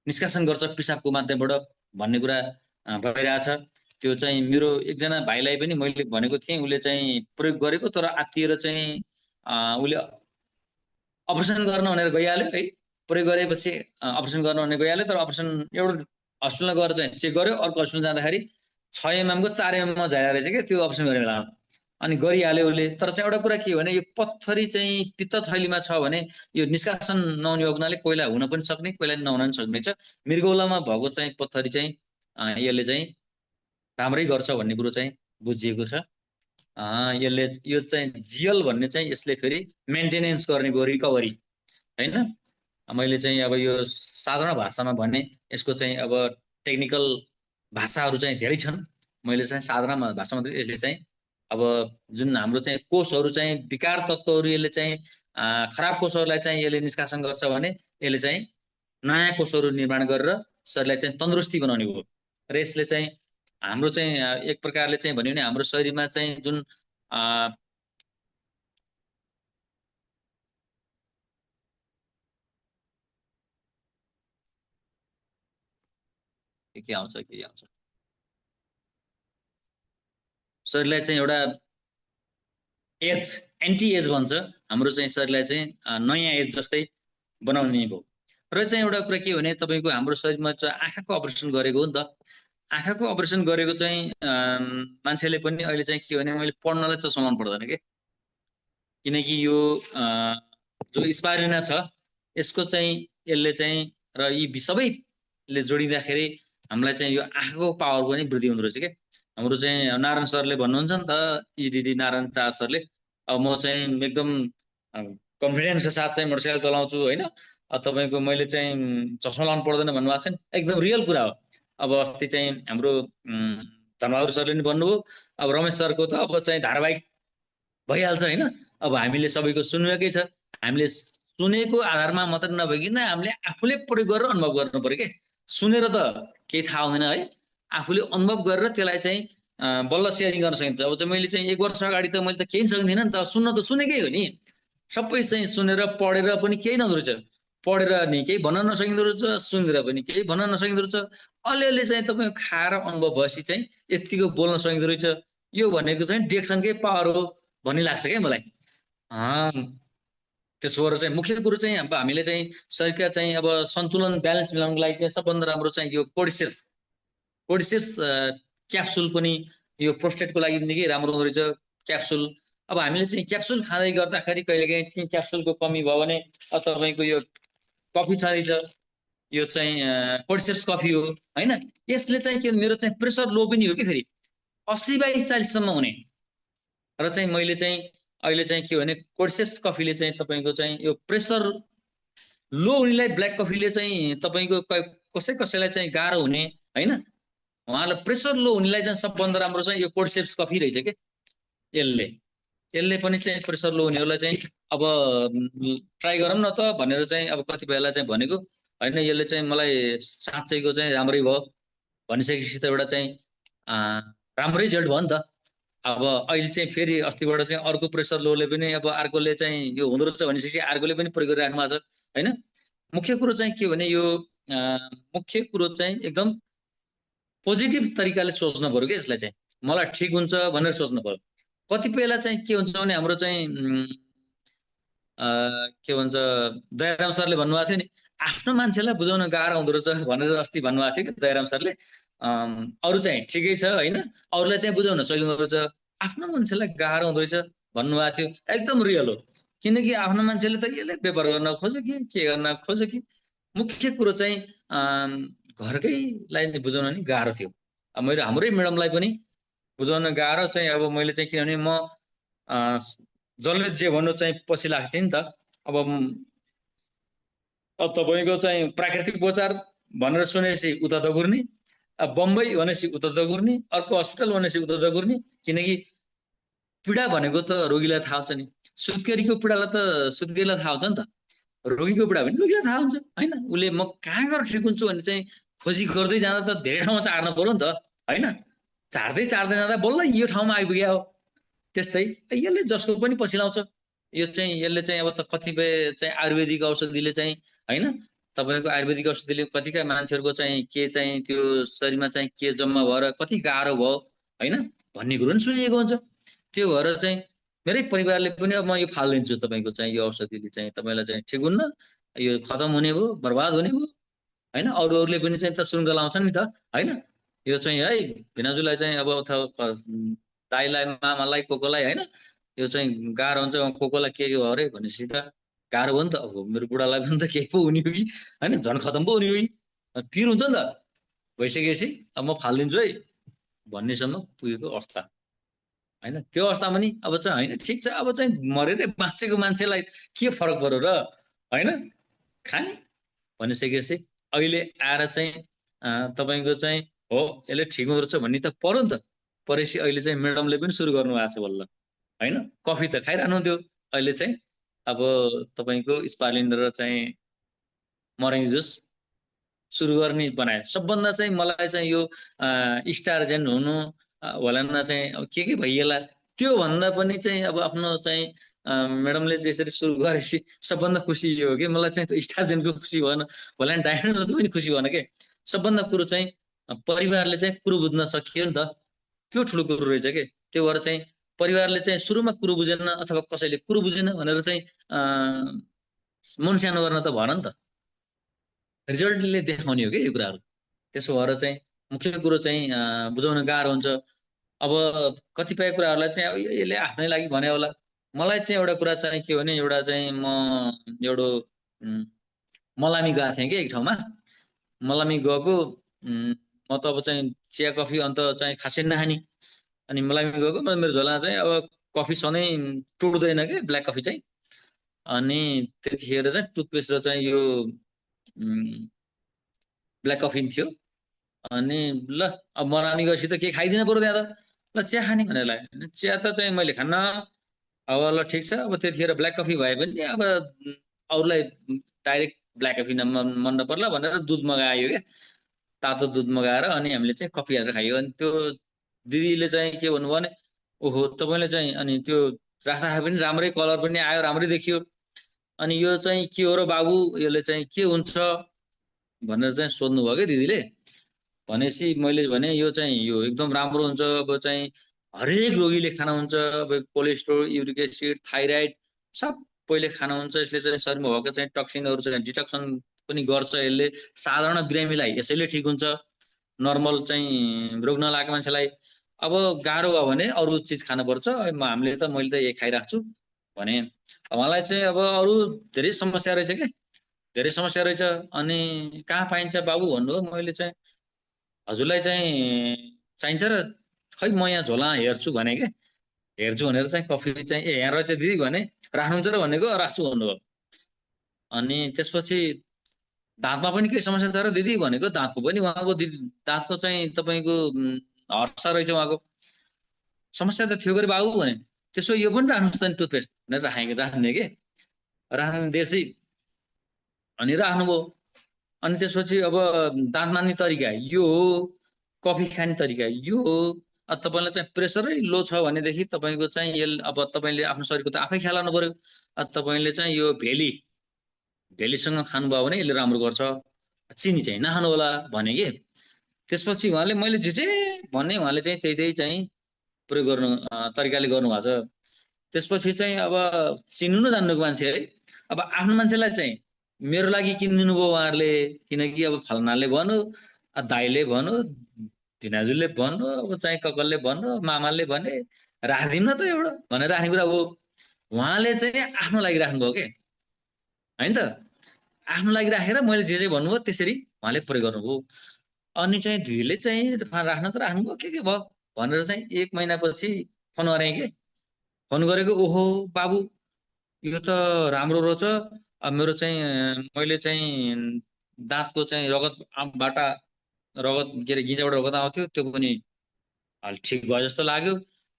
निष्कासन गर्छ पिसाबको माध्यमबाट भन्ने कुरा भइरहेछ। त्यो चाहिँ मेरो एकजना भाइलाई पनि मैले भनेको थिएँ, उसले चाहिँ प्रयोग गरेको, तर आत्तिएर चाहिँ उसले अपरेसन गर्न भनेर गइहाल्यो है। प्रयोग गरेपछि अपरेसन गर्न भनेर गइहाल्यो, तर अपरेसन एउटा हस्पिटलमा गएर चाहिँ चेक गर्यो, अर्को हस्पिटल जाँदाखेरि 6 mm को 4 mm मा झाइरहेको रहेछ क्या त्यो अपरेसन गर्ने बेलामा। अनि गरिहाल्यो उसले। तर चाहिँ एउटा कुरा के हो भने यो पत्थरी चाहिँ पित्त थैलीमा छ भने यो निष्कासन नहुने हुनाले कोहीलाई हुन पनि सक्ने, कोहीलाई नहुन पनि सक्ने छ। मृगौलामा भएको चाहिँ पत्थरी चाहिँ यसले चाहिँ राम्रै गर्छ भन्ने कुरो चाहिँ बुझिएको छ। यसले यो चाहिँ जिएल भन्ने चाहिँ यसले फेरि मेन्टेनेन्स गर्ने भयो, रिकभरी होइन। मैले चाहिँ अब यो साधारण भाषामा भने, यसको चाहिँ अब टेक्निकल भाषाहरू चाहिँ धेरै छन्। मैले चाहिँ साधारण भाषामा यसले चाहिँ अब जुन हाम्रो चाहिँ कोषहरू चाहिँ विकार तत्त्वहरू यसले चाहिँ खराब कोषहरूलाई चाहिँ यसले निष्कासन गर्छ भने यसले चाहिँ नयाँ कोषहरू निर्माण गरेर शरीरलाई चाहिँ तन्दुरुस्ती बनाउने हो। र यसले चाहिँ हाम्रो चाहिँ एक प्रकारले चाहिँ भन्यो भने हाम्रो शरीरमा चाहिँ जुन के आउँछ शरीरलाई चाहिँ एउटा एज एन्टी एज भन्छ, हाम्रो चाहिँ शरीरलाई चाहिँ नयाँ एज जस्तै बनाउने भयो। र चाहिँ एउटा कुरा के हो भने तपाईँको हाम्रो शरीरमा चाहिँ आँखाको अपरेसन गरेको हो नि त। आँखाको अपरेसन गरेको चाहिँ मान्छेले पनि अहिले चाहिँ के हो भने मैले पढ्नलाई चस्मा लाउनु पर्दैन कि, किनकि यो जो स्पाइरुलिना छ यसको चाहिँ यसले चाहिँ र यी सबैले जोडिँदाखेरि हामीलाई चाहिँ यो आँखाको पावर पनि वृद्धि हुँदो रहेछ क्या। हाम्रो चाहिँ नारायण सरले भन्नुहुन्छ नि त, दिदी नारायण चार सरले, अब म चाहिँ एकदम कन्फिडेन्सको साथ चाहिँ मोटरसाइकल चलाउँछु होइन, तपाईँको मैले चाहिँ चस्मा लाउनु पर्दैन भन्नुभएको छ नि, एकदम रियल कुरा हो। अब अस्ति चाहिँ हाम्रो धर्मबहादुर सरले नि भन्नुभयो, अब रमेश सरको त अब चाहिँ धारावाहिक भइहाल्छ होइन। अब हामीले सबैको सुनेकै छ, हामीले सुनेको आधारमा मात्रै नभइकन हामीले आफूले प्रयोग गरेर अनुभव गर्नु पर्यो के। सुनेर त केही थाहा हुँदैन है, आफूले अनुभव गरेर त्यसलाई चाहिँ बल्ल सेयरिङ गर्न सकिन्छ। अब चाहिँ मैले चाहिँ 1 वर्ष अगाडि त मैले त केही सक्दिनँ नि त, सुन्न त सुनेकै हो नि, सबै चाहिँ सुनेर पढेर पनि केही नहुँदो रहेछ, पढेर नि केही भन्न नसकिँदो रहेछ, सुनेर पनि केही भन्न नसकिँदो रहेछ। अलिअलि चाहिँ तपाईँ खाएर अनुभव भएपछि चाहिँ यतिको बोल्न सकिँदो रहेछ। यो भनेको चाहिँ डिक्सनकै पावर हो भन्ने लाग्छ क्या मलाई। त्यसो गरेर चाहिँ मुख्य कुरो चाहिँ अब हामीले चाहिँ शरीरका चाहिँ अब सन्तुलन ब्यालेन्स मिलाउनको लागि चाहिँ सबभन्दा राम्रो चाहिँ यो कोर्डिसेप्स क्याप्सुल पनि यो प्रोस्टेटको लागि निकै राम्रो हुँदो रहेछ क्याप्सुल। अब हामीले चाहिँ क्याप्सुल खाँदै गर्दाखेरि कहिलेकाहीँ चाहिँ क्याप्सुलको कमी भयो भने तपाईँको यो कफी छँदैछ, यो चाहिँ कोर्डिसेप्स कफी हो होइन। यसले चाहिँ के मेरो चाहिँ प्रेसर लो पनि हो कि फेरि 80/40 सम्म हुने। र चाहिँ मैले चाहिँ अहिले चाहिँ के भने कोर्डिसेप्स कफीले चाहिँ तपाईँको चाहिँ यो प्रेसर लो हुनेलाई ब्ल्याक कफीले चाहिँ तपाईँको कसैलाई चाहिँ गाह्रो हुने होइन, उहाँलाई प्रेसर लो हुनेलाई चाहिँ सबभन्दा राम्रो चाहिँ यो कोर्डिसेप्स कफी रहेछ क्या। यसले पनि चाहिँ प्रेसर लो हुनेहरूलाई चाहिँ अब ट्राई गरौँ न त भनेर चाहिँ अब कतिपयलाई चाहिँ भनेको होइन। यसले चाहिँ मलाई साँच्चैको चाहिँ राम्रै भयो भनिसकेपछि त एउटा चाहिँ राम्रै रिजल्ट भयो नि त। अब अहिले चाहिँ फेरि अस्तिबाट चाहिँ अर्को प्रेसर लोले पनि अब अर्कोले चाहिँ यो हुँदो रहेछ भनिसकेपछि अर्कोले पनि प्रयोग गरिराख्नु भएको छ होइन। मुख्य कुरो चाहिँ के भने यो मुख्य कुरो चाहिँ एकदम पोजिटिभ तरिकाले सोच्नु पर्यो कि यसलाई चाहिँ मलाई ठिक हुन्छ भनेर सोच्नु पर्यो। कतिपयलाई चाहिँ के हुन्छ भने हाम्रो चाहिँ के भन्छ दयाराम सरले भन्नुभएको थियो नि, आफ्नो मान्छेलाई बुझाउन गाह्रो हुँदो रहेछ भनेर अस्ति भन्नुभएको थियो कि दयाराम सरले। अरू चाहिँ ठिकै छ होइन, अरूलाई चाहिँ बुझाउन सजिलो हुँदो रहेछ, आफ्नो मान्छेलाई गाह्रो हुँदो रहेछ भन्नुभएको थियो। एकदम रियल हो, किनकि आफ्नो मान्छेले त यसले पेपर गर्न खोज्यो कि के गर्न खोज्यो कि। मुख्य कुरो चाहिँ घरकैलाई बुझाउन नि गाह्रो थियो। अब मैले हाम्रै म्याडमलाई पनि बुझाउन गाह्रो चाहिँ अब मैले चाहिँ किनभने म जसले जे भन्नु चाहिँ पछि लाग्थेँ नि त, अब अब तपाईँको चाहिँ प्राकृतिक उपचार भनेर सुनेपछि उता दगुर्ने, अब बम्बई भनेपछि उता दगुर्ने, अर्को हस्पिटल भनेपछि उता दगुर्ने, किनकि पीडा भनेको त रोगीलाई थाहा हुन्छ नि। सुत्केरीको पीडालाई त सुत्केरीलाई थाहा हुन्छ नि त, रोगीको पीडा भने रोगीलाई थाहा हुन्छ होइन। उसले म कहाँ गएर ठिक हुन्छु भने चाहिँ खोजी गर्दै जाँदा त धेरै ठाउँमा चाड्न पर्यो नि त होइन। चाड्दै चाड्दै जाँदा बल्ल यो ठाउँमा आइपुग्यो हो। त्यस्तै यसले जसको पनि पछि लाउँछ। यो चाहिँ यसले चाहिँ अब त कतिपय चाहिँ आयुर्वेदिक औषधिले चाहिँ होइन, तपाईँको आयुर्वेदिक औषधिले कतिका मान्छेहरूको चाहिँ के चाहिँ त्यो शरीरमा चाहिँ के जम्मा भएर कति गाह्रो भयो होइन भन्ने कुरो पनि सुनिएको हुन्छ। त्यो भएर चाहिँ मेरै परिवारले पनि अब म यो फालिदिन्छु तपाईँको चाहिँ यो औषधिले चाहिँ तपाईँलाई चाहिँ ठिक हुन्न, यो खतम हुने भयो, बर्बाद हुने भयो होइन। अरूहरूले पनि चाहिँ त सुनगा लाउँछ नि त होइन। यो चाहिँ है भिनाजुलाई चाहिँ अब दाईलाई मामालाई को कोलाई होइन यो चाहिँ गाह्रो हुन्छ, को कोलाई के भयो अरे भनेपछि त गाह्रो भयो नि त। अब मेरो बुढालाई पनि त केही पो हुने हो कि होइन, झन् खतम पो हुने हो कि, पिर हुन्छ नि त। भइसकेपछि अब म फालिदिन्छु है भन्नेसम्म पुगेको अवस्था होइन। त्यो अवस्थामा नि अब चाहिँ होइन ठिक छ, अब चाहिँ मरेरै बाँचेको मान्छेलाई के फरक पर्यो र होइन, खाने भनिसकेपछि अहिले आएर चाहिँ तपाईँको चाहिँ हो यसले ठिक हुँदो रहेछ भन्ने त पर्यो नि त। परेपछि अहिले चाहिँ म्याडमले पनि सुरु गर्नु भएको छ बल्ल होइन। कफी त खाइरहनु हुन्थ्यो, अहिले चाहिँ अब तपाईँको स्पार्लिन र चाहिँ मरेङ जुस सुरु गर्ने बनायो। सबभन्दा चाहिँ मलाई चाहिँ यो स्टार जेन हुनु भलन चाहिँ अब के भइएला त्यो भन्दा पनि चाहिँ अब आफ्नो चाहिँ म्याडमले चाहिँ यसरी सुरु गरेपछि सबभन्दा खुसी यो हो कि मलाई चाहिँ त्यो स्टार जेनको खुसी भएन, भोलि डायमन्डको पनि खुसी भएन के। सबभन्दा कुरो चाहिँ परिवारले चाहिँ कुरो बुझ्न सकियो नि त, त्यो ठुलो कुरो रहेछ के। त्यो भएर चाहिँ परिवारले चाहिँ सुरुमा कुरो बुझेन अथवा कसैले कुरो बुझेन भनेर चाहिँ मन सानो गर्न त भएन नि त, रिजल्टले देखाउने हो कि यो कुराहरू। त्यसो भएर चाहिँ मुख्य कुरो चाहिँ बुझाउन गाह्रो हुन्छ। अब कतिपय कुराहरूलाई चाहिँ अब यसले आफ्नै लागि भने होला। मलाई चाहिँ एउटा कुरा चाहिँ के हो भने एउटा चाहिँ म एउटा मलामी गएको थिएँ कि एक ठाउँमा। मलामी गएको म त अब चाहिँ चिया कफी अन्त चाहिँ खासै नखाने, अनि मलामी गएको मेरो झोला चाहिँ अब कफी सधैँ टुट्दैन कि ब्ल्याक कफी चाहिँ। अनि त्यतिखेर चाहिँ टुथपेस्ट र चाहिँ यो ब्ल्याक कफी थियो। अनि ल अब मलामी गएपछि त केही खाइदिनु पर्यो त्यहाँ त, ल चिया खाने भनेर लाग्यो। चिया त चाहिँ मैले खान्न, अब ल ठिक छ। अब त्यतिखेर ब्ल्याक कफी भए पनि अब अरूलाई डाइरेक्ट ब्ल्याक कफी मन नपर्ला भनेर दुध मगायो क्या, तातो दुध मगाएर अनि हामीले चाहिँ कफी हालेर खायो। अनि त्यो दिदीले चाहिँ के भन्नुभयो भने ओहो तपाईँले चाहिँ, अनि त्यो राख्दा पनि राम्रै कलर पनि आयो, राम्रै देखियो, अनि यो चाहिँ के हो र बाबु, यसले चाहिँ के हुन्छ भनेर चाहिँ सोध्नुभयो क्या दिदीले। भनेपछि मैले भने यो चाहिँ यो एकदम राम्रो हुन्छ, अब चाहिँ हरेक रोगीले खाना हुन्छ। अब कोलेस्ट्रोल, युरिक एसिड, थाइराइड सबैले खाना हुन्छ। यसले चाहिँ शरीरमा भएको चाहिँ टक्सिनहरू चाहिँ डिटक्सन पनि गर्छ। यसले साधारण बिरामीलाई यसैले ठिक हुन्छ, नर्मल चाहिँ रोग नलागेको मान्छेलाई। अब गाह्रो भयो भने अरू चिज खानुपर्छ, हामीले त मैले त यही खाइरहेको छु भने। मलाई चाहिँ अब अरू धेरै समस्या रहेछ क्या, धेरै समस्या रहेछ। अनि कहाँ पाइन्छ बाबु भन्नुभयो। मैले चाहिँ हजुरलाई चाहिँ चाहिन्छ र खै म यहाँ झोला हेर्छु भने क्या, हेर्छु भनेर चाहिँ कफी चाहिँ यहाँ रहेछ दिदी भने, राख्नुहुन्छ र भनेको राख्छु भन्नुभयो। अनि त्यसपछि दाँतमा पनि केही समस्या छ र दिदी भनेको, दाँतको पनि उहाँको दिदी दाँतको चाहिँ तपाईँको हर्ष रहेछ उहाँको, समस्या त थियो गरे बाबु भने। त्यसो यो पनि राख्नुहोस् त नि टुथपेस्ट भनेर राख्ने के, राख्ने देशी अनि राख्नुभयो। अनि त्यसपछि अब दाँत मान्ने तरिका यो हो, कफी खाने तरिका यो हो। अब तपाईँलाई चाहिँ प्रेसरै लो छ भनेदेखि तपाईँको चाहिँ अब तपाईँले आफ्नो शरीरको त आफै ख्याल गर्नु पर्यो। अब तपाईँले चाहिँ यो भेलीसँग खानुभयो भने यसले राम्रो गर्छ, चिनी चाहिँ नखानु होला भने कि। त्यसपछि उहाँले मैले जे भने उहाँले चाहिँ त्यही त्यही चाहिँ प्रयोग गर्नु तरिकाले गर्नुभएको छ। त्यसपछि चाहिँ अब चिन्नु नजान्नुको मान्छे है, अब आफ्नो मान्छेलाई चाहिँ मेरो लागि किनिदिनु भयो उहाँहरूले, किनकि अब फलनाले भन्यो, दाइले भन्यो, धिनाजुले भन्यो, अब चाहिँ ककलले भन्यो, मामाले भने राखिदिउँ न त एउटा भनेर राख्ने कुरा हो। उहाँले चाहिँ आफ्नो लागि राख्नुभयो के होइन त, आफ्नो लागि राखेर मैले जे भन्नुभयो त्यसरी उहाँले प्रयोग गर्नुभयो। अनि चाहिँ दिदीले चाहिँ राख्न त राख्नुभयो के भयो भनेर चाहिँ 1 महिनापछि फोन गरेँ के। फोन गरेको ओहो बाबु यो त राम्रो रहेछ। अब मेरो चाहिँ मैले चाहिँ दाँतको चाहिँ रगतबाट रगत के अरे गिजाबाट रगत आउँथ्यो, त्यो पनि अहिले ठिक भयो जस्तो लाग्यो।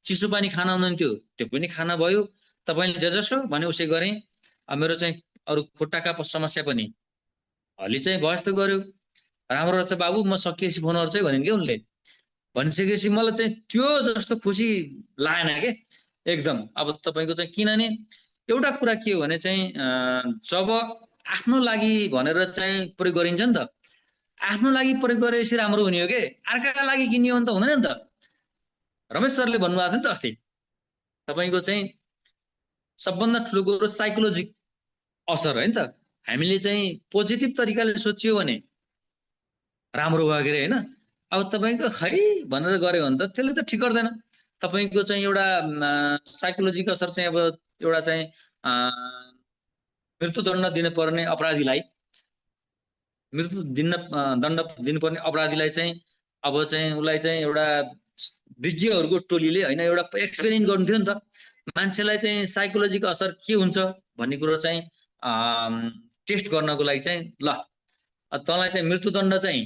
चिसो पानी खान हुनुहुन्थ्यो, त्यो पनि खाना भयो। तपाईँले जे जसो भने उसै गरेँ। अब मेरो चाहिँ अरू खुट्टाका समस्या पनि अलि चाहिँ भयो जस्तो गर्यो। राम्रो रहेछ बाबु, म सकिएपछि फोन गर्छु है भने कि उनले। भनिसकेपछि मलाई चाहिँ त्यो जस्तो खुसी लागेन के एकदम। अब तपाईँको चाहिँ किनभने एउटा कुरा के हो भने चाहिँ जब आफ्नो लागि भनेर चाहिँ प्रयोग गरिन्छ नि त, आफ्नो लागि प्रयोग गरेपछि राम्रो हुने हो कि अर्काका लागि किन्ने हो भने त हुँदैन नि त। रमेश सरले भन्नुभएको थियो नि त अस्ति, तपाईँको चाहिँ सबभन्दा ठुलो कुरो साइकोलोजिक असर है नि त। हामीले चाहिँ पोजिटिभ तरिकाले सोचियो भने राम्रो भयो के अरे होइन। अब तपाईँको खै भनेर गऱ्यो भने त त्यसले त ठिक गर्दैन। तपाईँको चाहिँ एउटा साइकोलोजिक असर चाहिँ अब एउटा चाहिँ मृत्युदण्ड दिनुपर्ने अपराधीलाई, मृत्यु दिन दण्ड दिनुपर्ने अपराधीलाई चाहिँ अब चाहिँ उसलाई चाहिँ एउटा विज्ञहरूको टोलीले होइन एउटा एक्सपेरिमेन्ट गर्नु थियो नि त। मान्छेलाई चाहिँ साइकोलोजिक असर के हुन्छ भन्ने कुरो चाहिँ टेस्ट गर्नको लागि चाहिँ ल तँलाई चाहिँ मृत्युदण्ड चाहिँ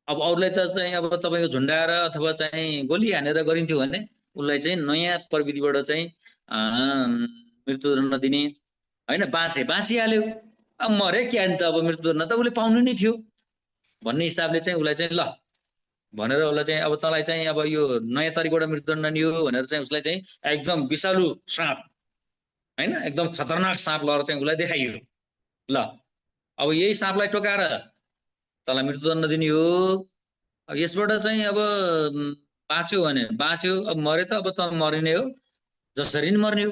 अब अरूलाई त चाहिँ अब तपाईँको झुन्डाएर अथवा चाहिँ गोली हानेर गरिन्थ्यो भने उसलाई चाहिँ नयाँ प्रविधिबाट चाहिँ मृत्युदण्ड दिने होइन। बाँचिहाल्यो, अब मरे के अन्त, अब मृत्युदण्ड त उसले पाउनु नै थियो भन्ने हिसाबले चाहिँ उसलाई चाहिँ ल भनेर उसलाई चाहिँ अब तँलाई चाहिँ अब यो नयाँ तरिकाबाट मृत्युदण्ड दियो भनेर चाहिँ उसलाई चाहिँ एकदम विषालु साँप होइन, एकदम खतरनाक साँप लगेर चाहिँ उसलाई देखाइयो। ल अब यही साँपलाई टोकाएर तँलाई मृत्युदण्ड दिने हो। अब यसबाट चाहिँ अब बाँच्यो भने बाँच्यो, अब मरे त अब त मरिने हो, जसरी नि मर्ने हो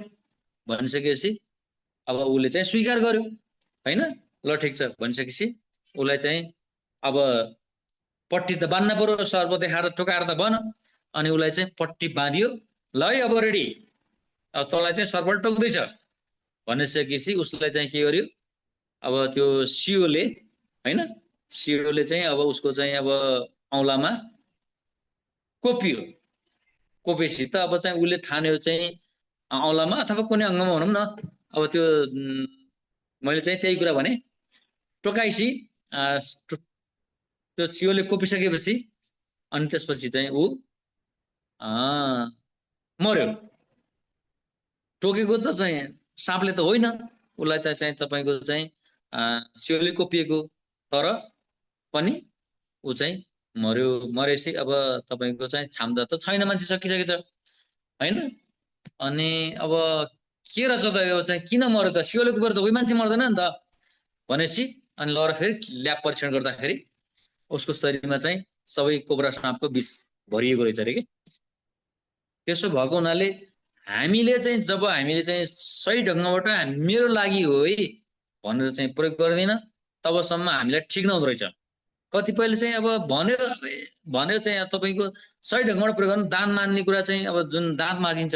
भनिसकेपछि अब उसले चाहिँ स्वीकार गर्यो होइन। ल ठिक छ भनिसकेपछि उसलाई चाहिँ अब पट्टी त बाँध्न पर्यो, सर्प देखाएर टोकाएर त बन। अनि उसलाई चाहिँ पट्टी बाँधियो। ल है अब रेडी, अब तँलाई चाहिँ सर्पले टोक्दैछ भनिसकेपछि उसलाई चाहिँ के गर्यो, अब त्यो सियोले होइन, सियोले चाहिँ अब उसको चाहिँ अब औँलामा कोपियो। कोपेपछि त अब चाहिँ उसले ठान्यो चाहिँ औँलामा अथवा कुनै अङ्गमा भनौँ न। अब त्यो मैले चाहिँ त्यही कुरा भने टोकाइसी त्यो सियोले कोपिसकेपछि अनि त्यसपछि चाहिँ ऊ मर्यो। टोकेको त चाहिँ साँपले त होइन, उसलाई त चाहिँ तपाईँको चाहिँ सियोले कोपिएको, तर पनि ऊ चाहिँ मर्यो। मरेपछि अब तपाईँको चाहिँ छाम्दा त छैन, मान्छे सकिसकेछ होइन। अनि अब के रहेछ त यो चाहिँ किन मर्यो त, सियोले कोपेर त कोही मान्छे मर्दैन नि त भनेपछि अनि लगेर फेरि ल्याब परीक्षण गर्दाखेरि उसको शरीरमा चाहिँ सबै कोब्रा साँपको विष भरिएको रहेछ अरे कि। त्यसो भएको हुनाले हामीले चाहिँ जब हामीले चाहिँ सही ढङ्गबाट मेरो लागि हो है भनेर चाहिँ प्रयोग गर्दैन तबसम्म हामीलाई ठिक नहुँदो रहेछ। कतिपयले चाहिँ अब भन्यो चाहिँ तपाईँको सही ढङ्गबाट प्रयोग गर्नु, दाँत मान्ने कुरा चाहिँ अब जुन दाँत माझिन्छ,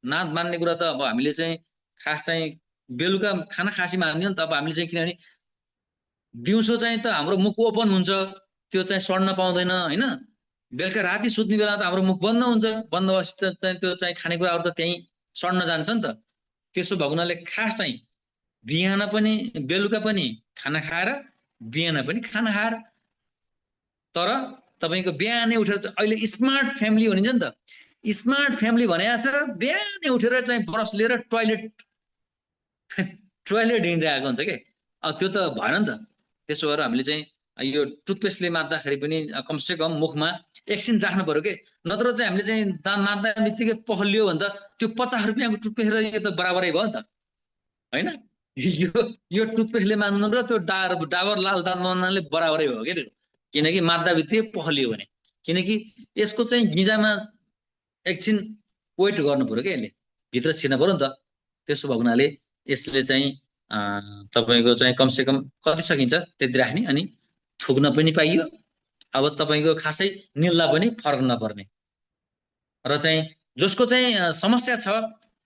दाँत मान्ने कुरा त अब हामीले चाहिँ खास चाहिँ बेलुका खाना खासी मान्दियो नि त। अब हामीले चाहिँ किनभने दिउँसो चाहिँ त हाम्रो मुख ओपन हुन्छ, त्यो चाहिँ सड्न पाउँदैन होइन। बेलुका राति सुत्ने बेला त हाम्रो मुख बन्द हुन्छ, बन्द भएपछि त चाहिँ त्यो चाहिँ खानेकुराहरू त त्यहीँ सड्न जान्छ नि त। त्यसो भएको हुनाले खास चाहिँ बिहान पनि बेलुका पनि खाना खाएर बिहान पनि खाना खाएर, तर तपाईँको बिहानै उठेर अहिले स्मार्ट फ्यामिली भनिन्छ नि त, स्मार्ट फ्यामिली भनेको छ बिहानै उठेर चाहिँ ब्रस लिएर टोइलेट हिँडिरहेको हुन्छ कि। अब त्यो त भएन नि त। त्यसो भएर हामीले चाहिँ यो टुथपेस्टले मात्दाखेरि पनि कमसे कम मुखमा एकछिन राख्नु पर्यो कि, नत्र चाहिँ हामीले चाहिँ दाँत मात्दा बित्तिकै पखलियो भने त त्यो 50 रुपियाँको टुथपेस्ट र यो त बराबरै भयो नि त होइन। यो टुथपेस्टले मान्नु र त्यो डाबर लाल दाँत मान्नाले बराबरै भयो क्या त्यो, किनकि मात्दा बित्तिकै पखलियो भने। किनकि यसको चाहिँ गिजामा एकछिन वेट गर्नु पर्यो क्या, यसले भित्र छिर्न पर्यो नि त। त्यसो भएको हुनाले यसले चाहिँ तपाईँको चाहिँ कमसेकम कति सकिन्छ त्यति राख्ने, अनि थुक्न पनि पाइयो। अब तपाईँको खासै निल्दा पनि फरक नपर्ने। र चाहिँ जसको चाहिँ समस्या छ,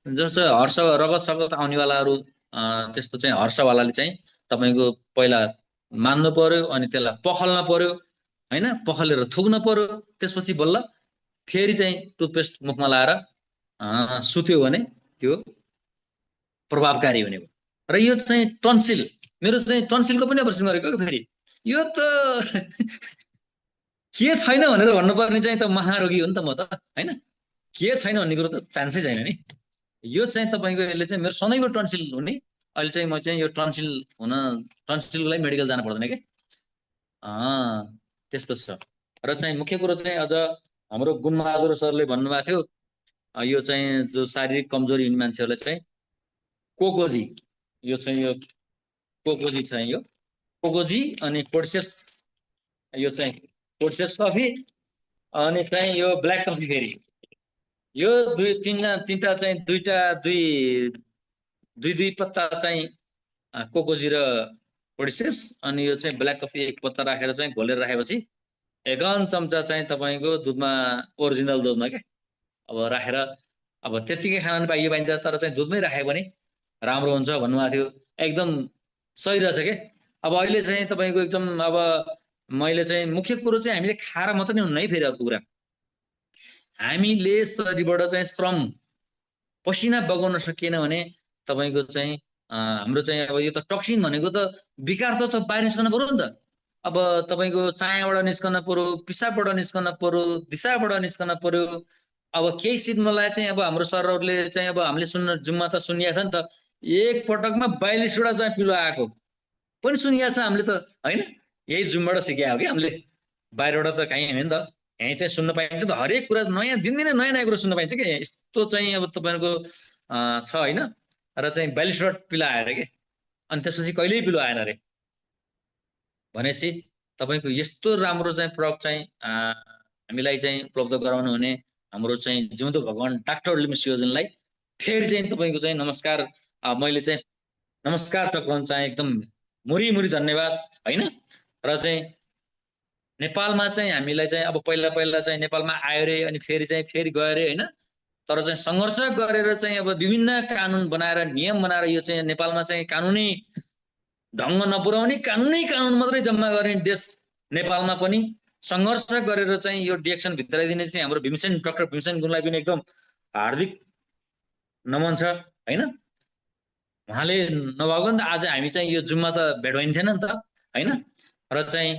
जस्तो हर्ष रगत सगत आउनेवालाहरू, त्यस्तो चाहिँ हर्षवालाले चाहिँ तपाईँको पहिला मान्नु पर्यो, अनि त्यसलाई पखल्न पर्यो होइन, पखलेर थुक्न पर्यो। त्यसपछि बल्ल फेरि चाहिँ टुथपेस्ट मुखमा लाएर सुत्यो भने त्यो प्रभावकारी हुने भयो। र यो चाहिँ टन्सिल, मेरो चाहिँ टन्सिलको पनि अपरेसन गरेको फेरि यो त के छैन भनेर भन्नुपर्ने चाहिँ त महारोगी हो नि त म त, होइन? के छैन भन्ने कुरो त चान्सै छैन नि। यो चाहिँ तपाईँको यसले चाहिँ मेरो सधैँको टन्सिल हुने, अहिले चाहिँ म चाहिँ यो टन्सिललाई मेडिकल जानु पर्दैन के, त्यस्तो छ। र चाहिँ मुख्य कुरो चाहिँ अझ हाम्रो गुणबहादुर सरले भन्नुभएको थियो, यो चाहिँ जो शारीरिक कमजोरी हुने मान्छेहरूलाई चाहिँ कोकोजी, यो चाहिँ यो कोकोजी छ, यो कोकोजी अनि कोर्सेप्स, यो चाहिँ कोर्सेप्स कफी अनि चाहिँ यो ब्ल्याक कफी, फेरि यो तिनवटा चाहिँ दुई पत्ता चाहिँ कोकोजी र कोर्सेप्स अनि यो चाहिँ ब्ल्याक कफी एक पत्ता राखेर चाहिँ घोलेर राखेपछि 51 चम्चा चाहिँ तपाईँको दुधमा, ओरिजिनल दुधमा के अब राखेर अब त्यतिकै खान पाइन्छ, तर चाहिँ दुधमै राख्यो भने राम्रो हुन्छ भन्नुभएको थियो। एकदम सही रहेछ के। अब अहिले चाहिँ तपाईँको एकदम अब मैले चाहिँ मुख्य कुरो चाहिँ हामीले खाएर मात्रै नै हुन्न है, फेरि अर्को कुरा हामीले शरीरबाट चाहिँ श्रम पसिना बगाउन सकिएन भने तपाईँको चाहिँ हाम्रो चाहिँ अब यो त टक्सिन भनेको त विकार त बाहिर निस्कन पर्यो नि त। अब तपाईँको चायाबाट निस्कन पर्यो, पिसाबबाट निस्कन पर्यो, दिशाबाट निस्कन पर्यो। अब केही सिद्मलाई चाहिँ अब हाम्रो सरहरूले चाहिँ अब हामीले जुममा त सुनिएको छ नि त, एक पटकमा 42वटा चाहिँ पिलो आएको पनि सुनिएको छ हामीले त, होइन? यही जुमबाट सिके हो कि हामीले, बाहिरबाट त कहीँ होइन नि त। यहीँ चाहिँ सुन्न पाइन्छ त, हरेक कुरा नयाँ दिनदिनै नयाँ नयाँ कुरा सुन्न पाइन्छ कि, यस्तो चाहिँ अब तपाईँको छ, होइन? र चाहिँ 42वटा पिलो आएर के, अनि त्यसपछि कहिल्यै पिलो आएन अरे भनेपछि तपाईँको यस्तो राम्रो चाहिँ प्रडक्ट चाहिँ हामीलाई चाहिँ उपलब्ध गराउनु हुने हाम्रो चाहिँ जिउँदो भगवान डाक्टर लिम्स योजनलाई फेरि चाहिँ तपाईँको चाहिँ नमस्कार, मैले चाहिँ नमस्कार टक्राउन चाहिँ एकदम मुरी धन्यवाद, होइन? र चाहिँ नेपालमा चाहिँ हामीलाई चाहिँ अब पहिला चाहिँ नेपालमा आयो रे, अनि फेरि गयो अरे, होइन? तर चाहिँ सङ्घर्ष गरेर चाहिँ अब विभिन्न कानुन बनाएर नियम बनाएर यो चाहिँ नेपालमा चाहिँ कानुनी ढङ्ग नपुर्याउने, कानुन मात्रै जम्मा गर्ने देश नेपालमा पनि सङ्घर्ष गरेर चाहिँ यो डिएक्सन भित्राइदिने चाहिँ हाम्रो डाक्टर भीमसेन गुरुङलाई पनि एकदम हार्दिक नमन छ, होइन? उहाँले नभएको नि त आज हामी चाहिँ यो जुममा त भेट भइन्थेन नि त, होइन? र चाहिँ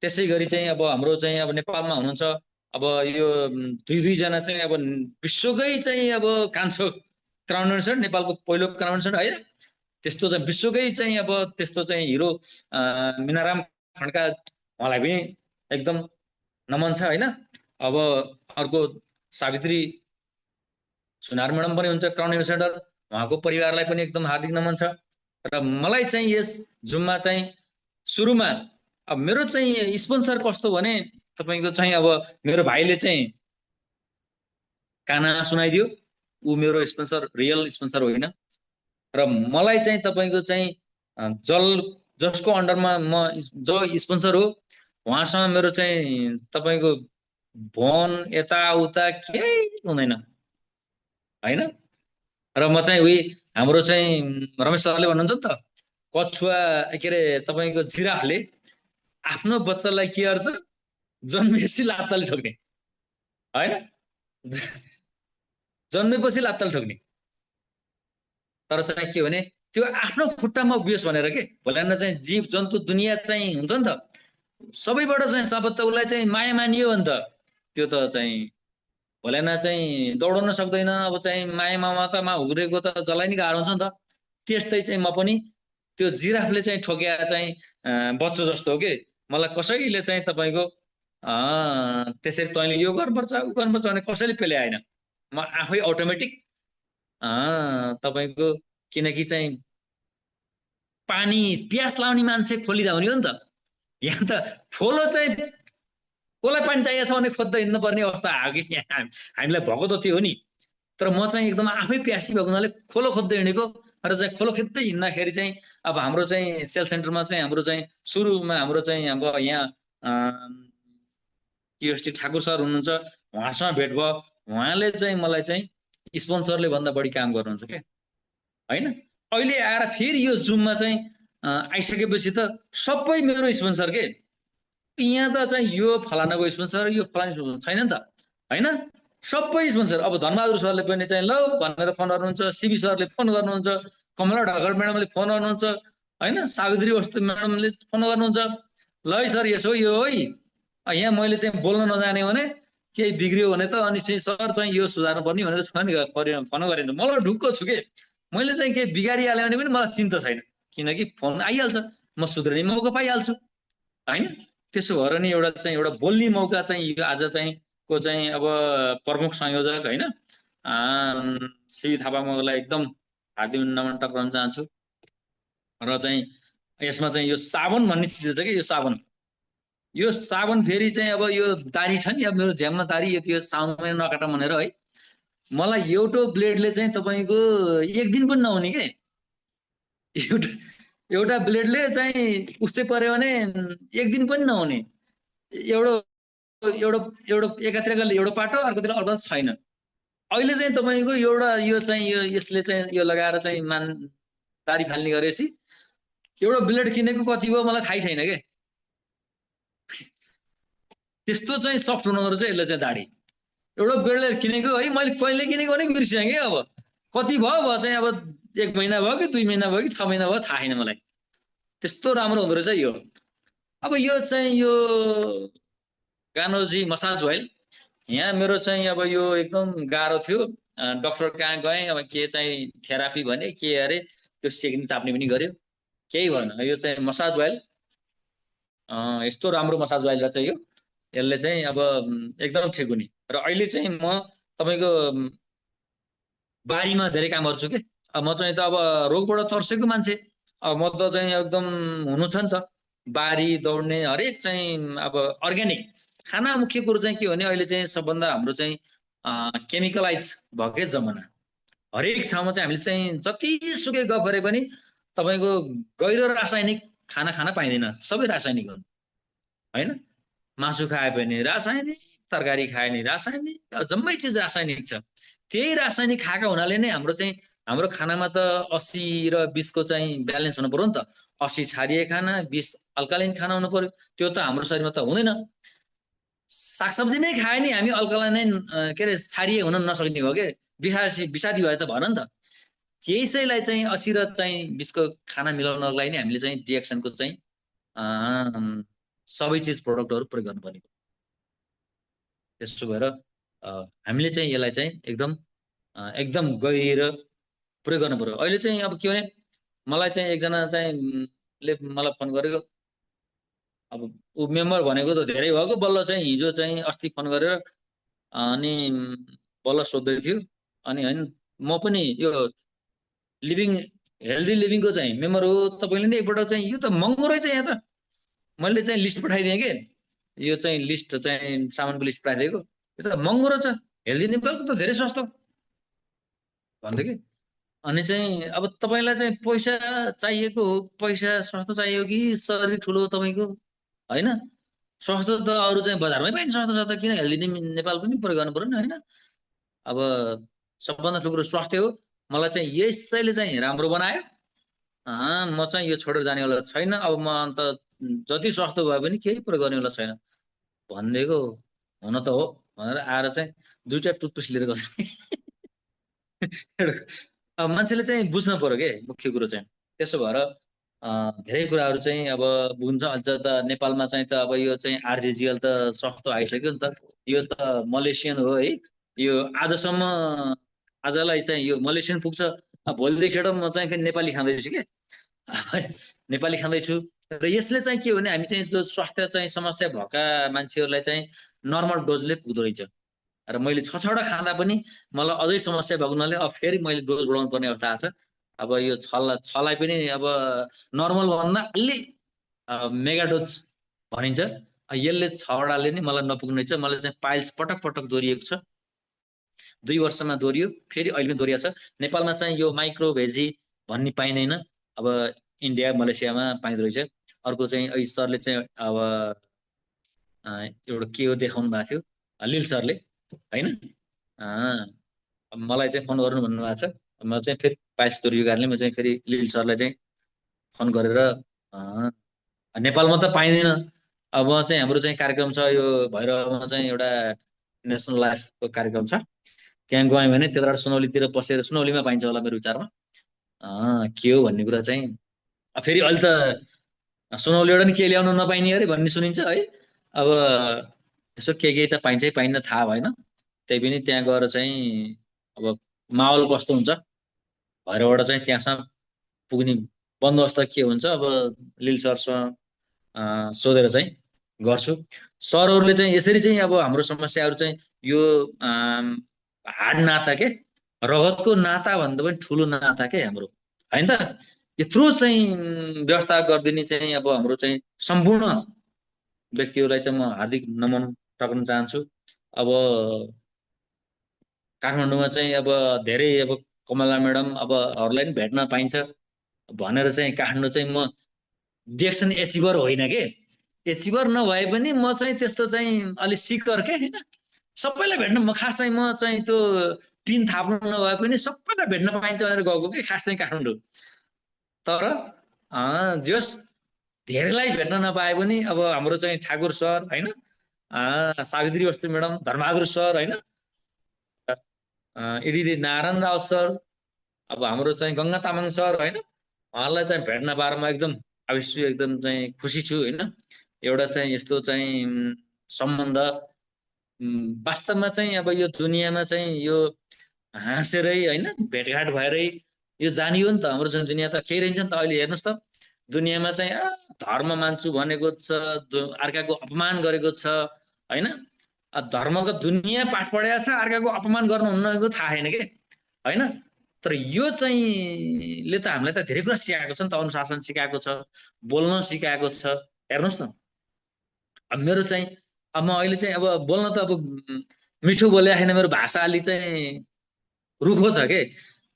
त्यसै गरी चाहिँ अब हाम्रो चाहिँ अब नेपालमा हुनुहुन्छ अब यो दुईजना चाहिँ अब विश्वकै चाहिँ अब कान्छो क्राउन डान्सर, नेपालको पहिलो क्राउन डान्सर, होइन? त्यस्तो चाहिँ विश्वकै चाहिँ अब त्यस्तो चाहिँ हिरो मिनाराम खड्का, उहाँलाई पनि एकदम नमन छ, होइन? अब अर्को सावित्री सुनार म्याडम पनि हुन्छ क्राउन एम्बेसडर, उहाँको परिवारलाई पनि एकदम हार्दिक नमन छ। र मलाई चाहिँ यस जुममा चाहिँ सुरुमा अब मेरो चाहिँ स्पोन्सर कस्तो भने तपाईँको चाहिँ अब मेरो भाइले चाहिँ गाना सुनाइदियो, ऊ मेरो स्पोन्सर, रियल स्पोन्सर होइन। र मलाई चाहिँ तपाईँको चाहिँ जसको अन्डरमा म जो स्पोन्सर हो उहाँसँग मेरो चाहिँ तपाईँको भन यताउता केही हुँदैन, होइन? र म चाहिँ उही हाम्रो चाहिँ रमेश सरले भन्नुहुन्छ नि त, कछुवा के अरे तपाईँको जिराफले आफ्नो बच्चालाई के गर्छ, जन्मेपछि लात्ताले ठोक्ने, होइन? जन्मेपछि लात्ताले ठोक्ने, तर चाहिँ के भने त्यो आफ्नो खुट्टामा उभियोस् भनेर के, भोलिन् चाहिँ जीव जन्तु दुनियाँ चाहिँ हुन्छ नि त, सबैबाट चाहिँ अब त उसलाई चाहिँ माया मानियो भने त त्यो त चाहिँ भोलिन् चाहिँ दौडाउन सक्दैन, अब चाहिँ माया ममतामा उग्रेको त जसलाई नि गाह्रो हुन्छ नि त। त्यस्तै चाहिँ म पनि त्यो जिराफले चाहिँ ठोक्या चाहिँ बच्चो जस्तो हो कि, मलाई कसैले चाहिँ तपाईँको त्यसरी तैँले यो गर्नुपर्छ उ गर्नुपर्छ भने कसैले पेल्याएन, म आफै अटोमेटिक तपाईँको, किनकि चाहिँ पानी प्यास लाउने मान्छे खोलिदाउने हो नि त, यहाँ त खोलो चाहिँ कसलाई पानी चाहिएको छ भने खोज्दै हिँड्नुपर्ने अवस्था आयो कि हामीलाई भएको त त्यो हो नि। तर म चाहिँ एकदम आफै प्यासी भएको हुनाले खोलो खोज्दै हिँडेको, र चाहिँ खोलो खोज्दै हिँड्दाखेरि चाहिँ अब हाम्रो चाहिँ सेल सेन्टरमा चाहिँ हाम्रो चाहिँ सुरुमा हाम्रो चाहिँ अब यहाँ केएसटी ठाकुर सर हुनुहुन्छ, उहाँसँग भेट भयो। उहाँले चाहिँ मलाई चाहिँ स्पोन्सरले भन्दा बढी काम गर्नुहुन्छ क्या, होइन? अहिले आएर फेरि यो जुममा चाहिँ आइसकेपछि त सबै मेरो स्पोन्सर के, यहाँ त चाहिँ यो फलानाको स्पोन्सर, यो फलाना स्पोन्सर छैन नि त, होइन? सबै स्पोन्सर। अब धनबहादुर सरले पनि चाहिँ ल भनेर फोन गर्नुहुन्छ, सिबी सरले फोन गर्नुहुन्छ, कमला ढकाल म्याडमले फोन गर्नुहुन्छ, होइन, सावित्री वस्तु म्याडमले फोन गर्नुहुन्छ, ल है सर यसो यो है यहाँ मैले चाहिँ बोल्न नजाने भने केही बिग्रियो भने त अनि चाहिँ सर चाहिँ यो सुधार्नु पर्ने भनेर फोन गरिन्छ। मलाई ढुक्क छु के, मैले चाहिँ केही बिगारिहालेँ भने पनि मलाई चिन्ता छैन, किनकि फोन आइहाल्छ, म सुध्रिने मौका पाइहाल्छु, होइन। त्यसो भएर नि एउटा बोल्ने मौका चाहिँ यो आज चाहिँ को चाहिँ अब प्रमुख संयोजक, होइन, सिबी थापा मगरलाई एकदम हार्दिक नमन टक्राउन चाहन्छु। र चाहिँ यसमा चाहिँ यो साबुन भन्ने चिज छ कि, यो साबुन फेरि चाहिँ अब यो दारी छ नि, अब मेरो झ्याममा दारी यो साउनमा नकाट भनेर है, मलाई एउटो ब्लेडले चाहिँ तपाईँको एक दिन पनि नहुने के, एउटा ब्लेडले चाहिँ उस्तै पर्यो भने एक दिन पनि नहुने। एउटा एउटा एउटा एकातिर एउटा पाटो अर्कोतिर अर्को छैन। अहिले चाहिँ तपाईँको एउटा यो चाहिँ यसले चाहिँ यो लगाएर चाहिँ दारी फाल्ने गरेपछि एउटा ब्लेड किनेको कति भयो मलाई थाहै छैन के, त्यस्तो चाहिँ सफ्ट हुनु चाहिँ यसले चाहिँ दाडी एउटा ब्लेड किनेको है, मैले कहिले किनेको भने बिर्सेँ कि, अब कति भयो चाहिँ अब 1 महिना भयो कि 2 महिना भयो कि 6 महिना भयो थाहा छैन मलाई, त्यस्तो राम्रो हुँदो रहेछ यो। अब यो चाहिँ यो गानोजी मसाज ओइल, यहाँ मेरो चाहिँ अब यो एकदम गाह्रो थियो, डक्टर कहाँ गएँ, अब के चाहिँ थेरापी भने के अरे, त्यो सेक्ने ताप्ने पनि गर्यो, केही भएन। यो चाहिँ मसाज ओइल यस्तो राम्रो मसाज ओइल रहेछ यो, यसले चाहिँ अब एकदम ठिक हुने। र अहिले चाहिँ म तपाईँको बारीमा धेरै काम गर्छु के, अब म चाहिँ त अब रोगबाट तर्सेको मान्छे, अब म त चाहिँ एकदम हुनु छ नि त बारी दौड्ने हरेक चाहिँ अब अर्ग्यानिक खाना। मुख्य कुरो चाहिँ के हो भने अहिले चाहिँ सबभन्दा हाम्रो चाहिँ केमिकलाइज भएकै जमाना, हरेक ठाउँमा चाहिँ हामीले चाहिँ जतिसुकै गफ गरे पनि तपाईँको गैर रासायनिक खाना खान पाइँदैन, सबै रासायनिक हो, होइन। मासु खाए पनि रासायनिक, तरकारी खाए नि रासायनिक, जम्मै चिज रासायनिक छ। त्यही रासायनिक खाएका हुनाले नै हाम्रो खानामा त 80 र 20 को चाहिँ ब्यालेन्स हुनु पर्यो नि त, 80 क्षारीय खाना 20 अल्कालाइन खाना हुनु पर्यो, त्यो त हाम्रो शरीरमा त हुँदैन। सागसब्जी नै खाए नि हामी अल्कालाइन के अरे क्षारीय हुन नसक्ने हो के, विषादी भए त भन नि त। त्यसैलाई चाहिँ 80 र चाहिँ 20 को खाना मिलाउनको लागि नै हामीले चाहिँ डिएक्सनको चाहिँ सबै चिज प्रोडक्टहरू प्रयोग गर्नुपर्ने। त्यसो भएर हामीले चाहिँ यसलाई चाहिँ एकदम गहिर प्रयोग गर्नु पर्यो। अहिले चाहिँ अब के भने मलाई चाहिँ एकजना चाहिँ ले मलाई फोन गरेको, अब ऊ मेम्बर भनेको त धेरै भएको, बल्ल चाहिँ हिजो चाहिँ अस्ति फोन गरेर अनि बल्ल सोध्दै थियो, अनि होइन म पनि यो लिभिङ हेल्दी लिभिङको चाहिँ मेम्बर हो, तपाईँले नै एकपल्ट चाहिँ यो त महँगो रहेछ यहाँ त, मैले चाहिँ लिस्ट पठाइदिएँ कि, यो चाहिँ लिस्ट चाहिँ सामानको लिस्ट पठाइदिएको, यो त महँगो रहेछ, हेल्दी नेपालको त धेरै सस्तो भन्दै कि। अनि चाहिँ अब तपाईँलाई चाहिँ पैसा चाहिएको हो, पैसा सस्तो चाहियो कि शरीर ठुलो तपाईँको, होइन। सस्तो त अरू चाहिँ बजारमै पाइन्छ, सस्तो छ त किन हेल्दी नेपाल पनि प्रयोग गर्नु पर्यो नि, होइन। अब सबभन्दा ठुलो कुरो स्वास्थ्य हो, मलाई चाहिँ यसैले चाहिँ राम्रो बनायो, म चाहिँ यो छोडेर जानेवाला छैन, अब म अन्त जति सस्तो भए पनि केही प्रयोग गर्नेवाला छैन भनिदिएको हुन त हो भनेर आएर चाहिँ 2टा टुथपेस्ट लिएर गएको। अब मान्छेले चाहिँ बुझ्नु पर्यो के, मुख्य कुरो चाहिँ। त्यसो भएर धेरै कुराहरू चाहिँ अब बुझ्छ। अझ त नेपालमा चाहिँ त अब यो चाहिँ आरजिजिएल त सस्तो आइसक्यो नि त, यो त मलेसियन हो है, यो आजलाई चाहिँ यो मलेसियन पुग्छ, भोलिदेखि म चाहिँ फेरि नेपाली खाँदैछु के, नेपाली खाँदैछु। र यसले चाहिँ के हो भने हामी चाहिँ जो स्वास्थ्य चाहिँ समस्या भएका मान्छेहरूलाई चाहिँ नर्मल डोजले पुग्दो रहेछ। र मैले 6वटा खाँदा पनि मलाई अझै समस्या भएको हुनाले अब फेरि मैले डोज बढाउनु पर्ने अवस्था आएको छ। अब यो छलाई पनि अब नर्मल भन्दा अलि मेगा डोज भनिन्छ, यसले 6वटाले नै मलाई नपुग्ने रहेछ। मलाई चाहिँ पाइल्स पटक पटक दोहोरिएको छ, 2 वर्षमा दोहोरियो, फेरि अहिले पनि दोहोरिएको छ। नेपालमा चाहिँ यो माइक्रो भेजी भन्ने पाइँदैन, अब इन्डिया मलेसियामा पाइँदो रहेछ। अर्को चाहिँ सरले चाहिँ अब एउटा के हो देखाउनु भएको थियो, लिल सरले, होइन। मलाई चाहिँ फोन गर्नु भन्नुभएको छ, म चाहिँ फेरि पाइल्स दोहोरिएको कारणले म चाहिँ फेरि लिल सरलाई चाहिँ फोन गरेर नेपालमा त पाइँदैन, अब चाहिँ हाम्रो चाहिँ कार्यक्रम छ यो भैरवमा चाहिँ एउटा नेसनल लाइफको कार्यक्रम छ, त्यहाँ गएँ भने त्यताबाट सुनौलीतिर पसेर, सुनौलीमा पाइन्छ होला मेरो विचारमा, के हो भन्ने कुरा चाहिँ। फेरि अहिले त सुनौलीबाट नि के ल्याउनु नपाइने अरे भन्ने सुनिन्छ है। अब यसो के त पाइन्छ कि पाइन्न थाहा भएन, त्यही पनि त्यहाँ गएर चाहिँ अब माहौल कस्तो हुन्छ भैरवबाट चाहिँ त्यहाँसम्म पुग्ने बन्दोबस्त के हुन्छ अब लिल सरसँग सोधेर चाहिँ गर्छु। सरहरूले चाहिँ यसरी चाहिँ अब हाम्रो समस्याहरू चाहिँ यो हाड नाता के रगतको नाता भन्दा पनि ठुलो नाता के हाम्रो, होइन त? यत्रो चाहिँ व्यवस्था गरिदिने चाहिँ अब हाम्रो चाहिँ सम्पूर्ण व्यक्तिहरूलाई चाहिँ म हार्दिक नमन टक्राउन चाहन्छु। अब काठमाडौँमा चाहिँ अब धेरै अब कमला म्याडम अबहरूलाई पनि भेट्न पाइन्छ भनेर चाहिँ काठमाडौँ चाहिँ म डिएक्सन एचिभर होइन के, एचिभर नभए पनि म चाहिँ त्यस्तो चाहिँ अलिक सिकर के होइन, सबैलाई भेट्न म खास चाहिँ म चाहिँ त्यो पिन थाप्नु नभए पनि सबैलाई भेट्न पाइन्छ भनेर गएको कि खास चाहिँ काठमाडौँ। तर जस धेरैलाई भेट्न नपाए पनि अब हाम्रो चाहिँ ठाकुर सर होइन, सावित्री बस्ती म्याडम, धर्मबहादुर सर होइन, इडी नारायण राव सर, अब हाम्रो चाहिँ गङ्गा तामाङ सर होइन, उहाँलाई चाहिँ भेट्न पाएर म एकदम अवश्य एकदम चाहिँ खुसी छु होइन। एउटा चाहिँ यस्तो चाहिँ सम्बन्ध वास्तवमा चाहिँ अब यो दुनियाँमा चाहिँ यो हाँसेरै होइन भेटघाट भएरै यो जानियो नि त। हाम्रो जुन दुनियाँ त केही रहन्छ नि त। अहिले हेर्नुहोस् त दुनियाँमा चाहिँ धर्म मान्छु भनेको छ, अर्काको अपमान गरेको छ होइन। धर्मको दुनियाँ पाठ पढाएको छ, अर्काको अपमान गर्नुहुन्नको थाहा छैन के होइन। तर यो चाहिँ ले त हामीलाई त धेरै कुरा सिकाएको छ नि त, अनुशासन सिकाएको छ, बोल्न सिकाएको छ। हेर्नुहोस् न अब मेरो चाहिँ अब म अहिले चाहिँ अब बोल्न त अब मिठो बोले छैन, मेरो भाषा अलि चाहिँ रुखो छ के,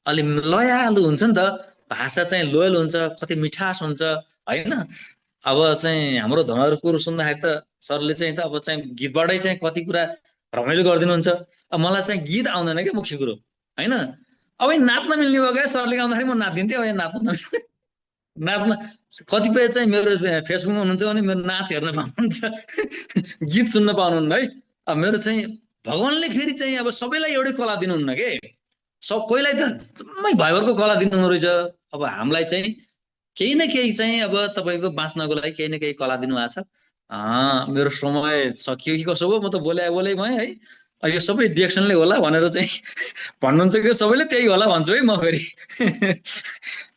अलि लयालु हुन्छ नि त भाषा चाहिँ, लोयल हुन्छ, कति मिठास हुन्छ होइन। अब चाहिँ हाम्रो धमाहरू कुरो सुन्दाखेरि त सरले चाहिँ त अब चाहिँ गीतबाटै चाहिँ कति कुरा रमाइलो गरिदिनुहुन्छ। अब मलाई चाहिँ गीत आउँदैन क्या मुख्य कुरो होइन। अब नाच्न मिल्ने भयो क्या, सरले गाउँदाखेरि म नाचिदिन्थेँ, अब नाच्न नमिल्ने नाच्न। कतिपय चाहिँ मेरो फेसबुकमा हुनुहुन्छ भने मेरो नाच हेर्न पाउनुहुन्छ गीत सुन्न पाउनुहुन्न है। अब मेरो चाहिँ भगवान्ले फेरि चाहिँ अब सबैलाई एउटै कला दिनुहुन्न के, सब कोहीलाई त जम्मै भयभरको कला दिनु रहेछ। अब हामीलाई चाहिँ केही न केही चाहिँ अब तपाईँको बाँच्नको लागि केही न केही कला दिनुभएको छ। मेरो समय सकियो कि कसो भयो, म त बोले भएँ है। यो सबै डिरेक्सनले होला भनेर चाहिँ भन्नुहुन्छ कि सबैले त्यही होला भन्छु है म फेरि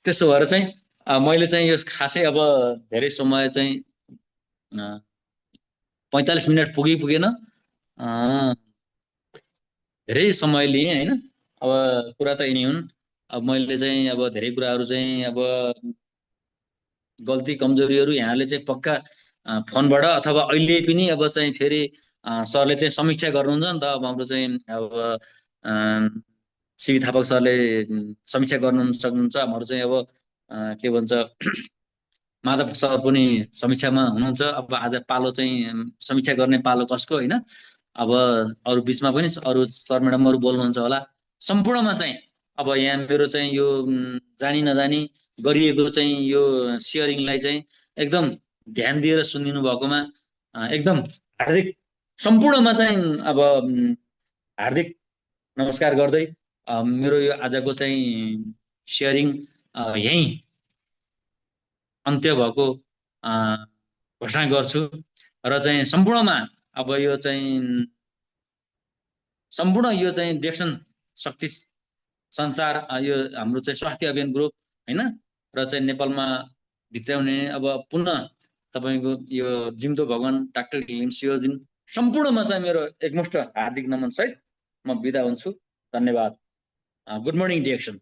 त्यसो भएर चाहिँ मैले चाहिँ यो खासै अब धेरै समय चाहिँ 45 मिनट पुगेन, धेरै समय लिएँ होइन। अब कुरा त यिनी हुन्। अब मैले चाहिँ अब धेरै कुराहरू चाहिँ अब गल्ती कमजोरीहरू यहाँले चाहिँ पक्का फोनबाट अथवा अहिले पनि अब चाहिँ फेरि सरले चाहिँ समीक्षा गर्नुहुन्छ नि त। अब हाम्रो चाहिँ अब सिबी थापक सरले समीक्षा गर्नु सक्नुहुन्छ। हाम्रो चाहिँ अब के भन्छ माधव सर पनि समीक्षामा हुनुहुन्छ। अब आज पालो चाहिँ समीक्षा गर्ने पालो कसको होइन। अब अरू बिचमा पनि अरू सर म्याडमहरू बोल्नुहुन्छ होला। सम्पूर्णमा चाहिँ अब यहाँ मेरो चाहिँ यो जानी नजानी गरिएको चाहिँ यो सेयरिङलाई चाहिँ एकदम ध्यान दिएर सुनिदिनु भएकोमा एकदम हार्दिक सम्पूर्णमा चाहिँ अब हार्दिक नमस्कार गर्दै मेरो यो आजको चाहिँ सेयरिङ यहीँ अन्त्य भएको घोषणा गर्छु। र चाहिँ सम्पूर्णमा अब यो चाहिँ सम्पूर्ण यो चाहिँ डिरेक्सन शक्ति संसार यो हाम्रो चाहिँ स्वास्थ्य अभियान ग्रुप होइन र चाहिँ नेपालमा भित्राउने अब पुनः तपाईँको यो जिम्दो भगवान डाक्टर घिलिम सियोजिन सम्पूर्णमा चाहिँ मेरो एकमुष्ट हार्दिक नमन सहित म बिदा हुन्छु। धन्यवाद। Good morning direction.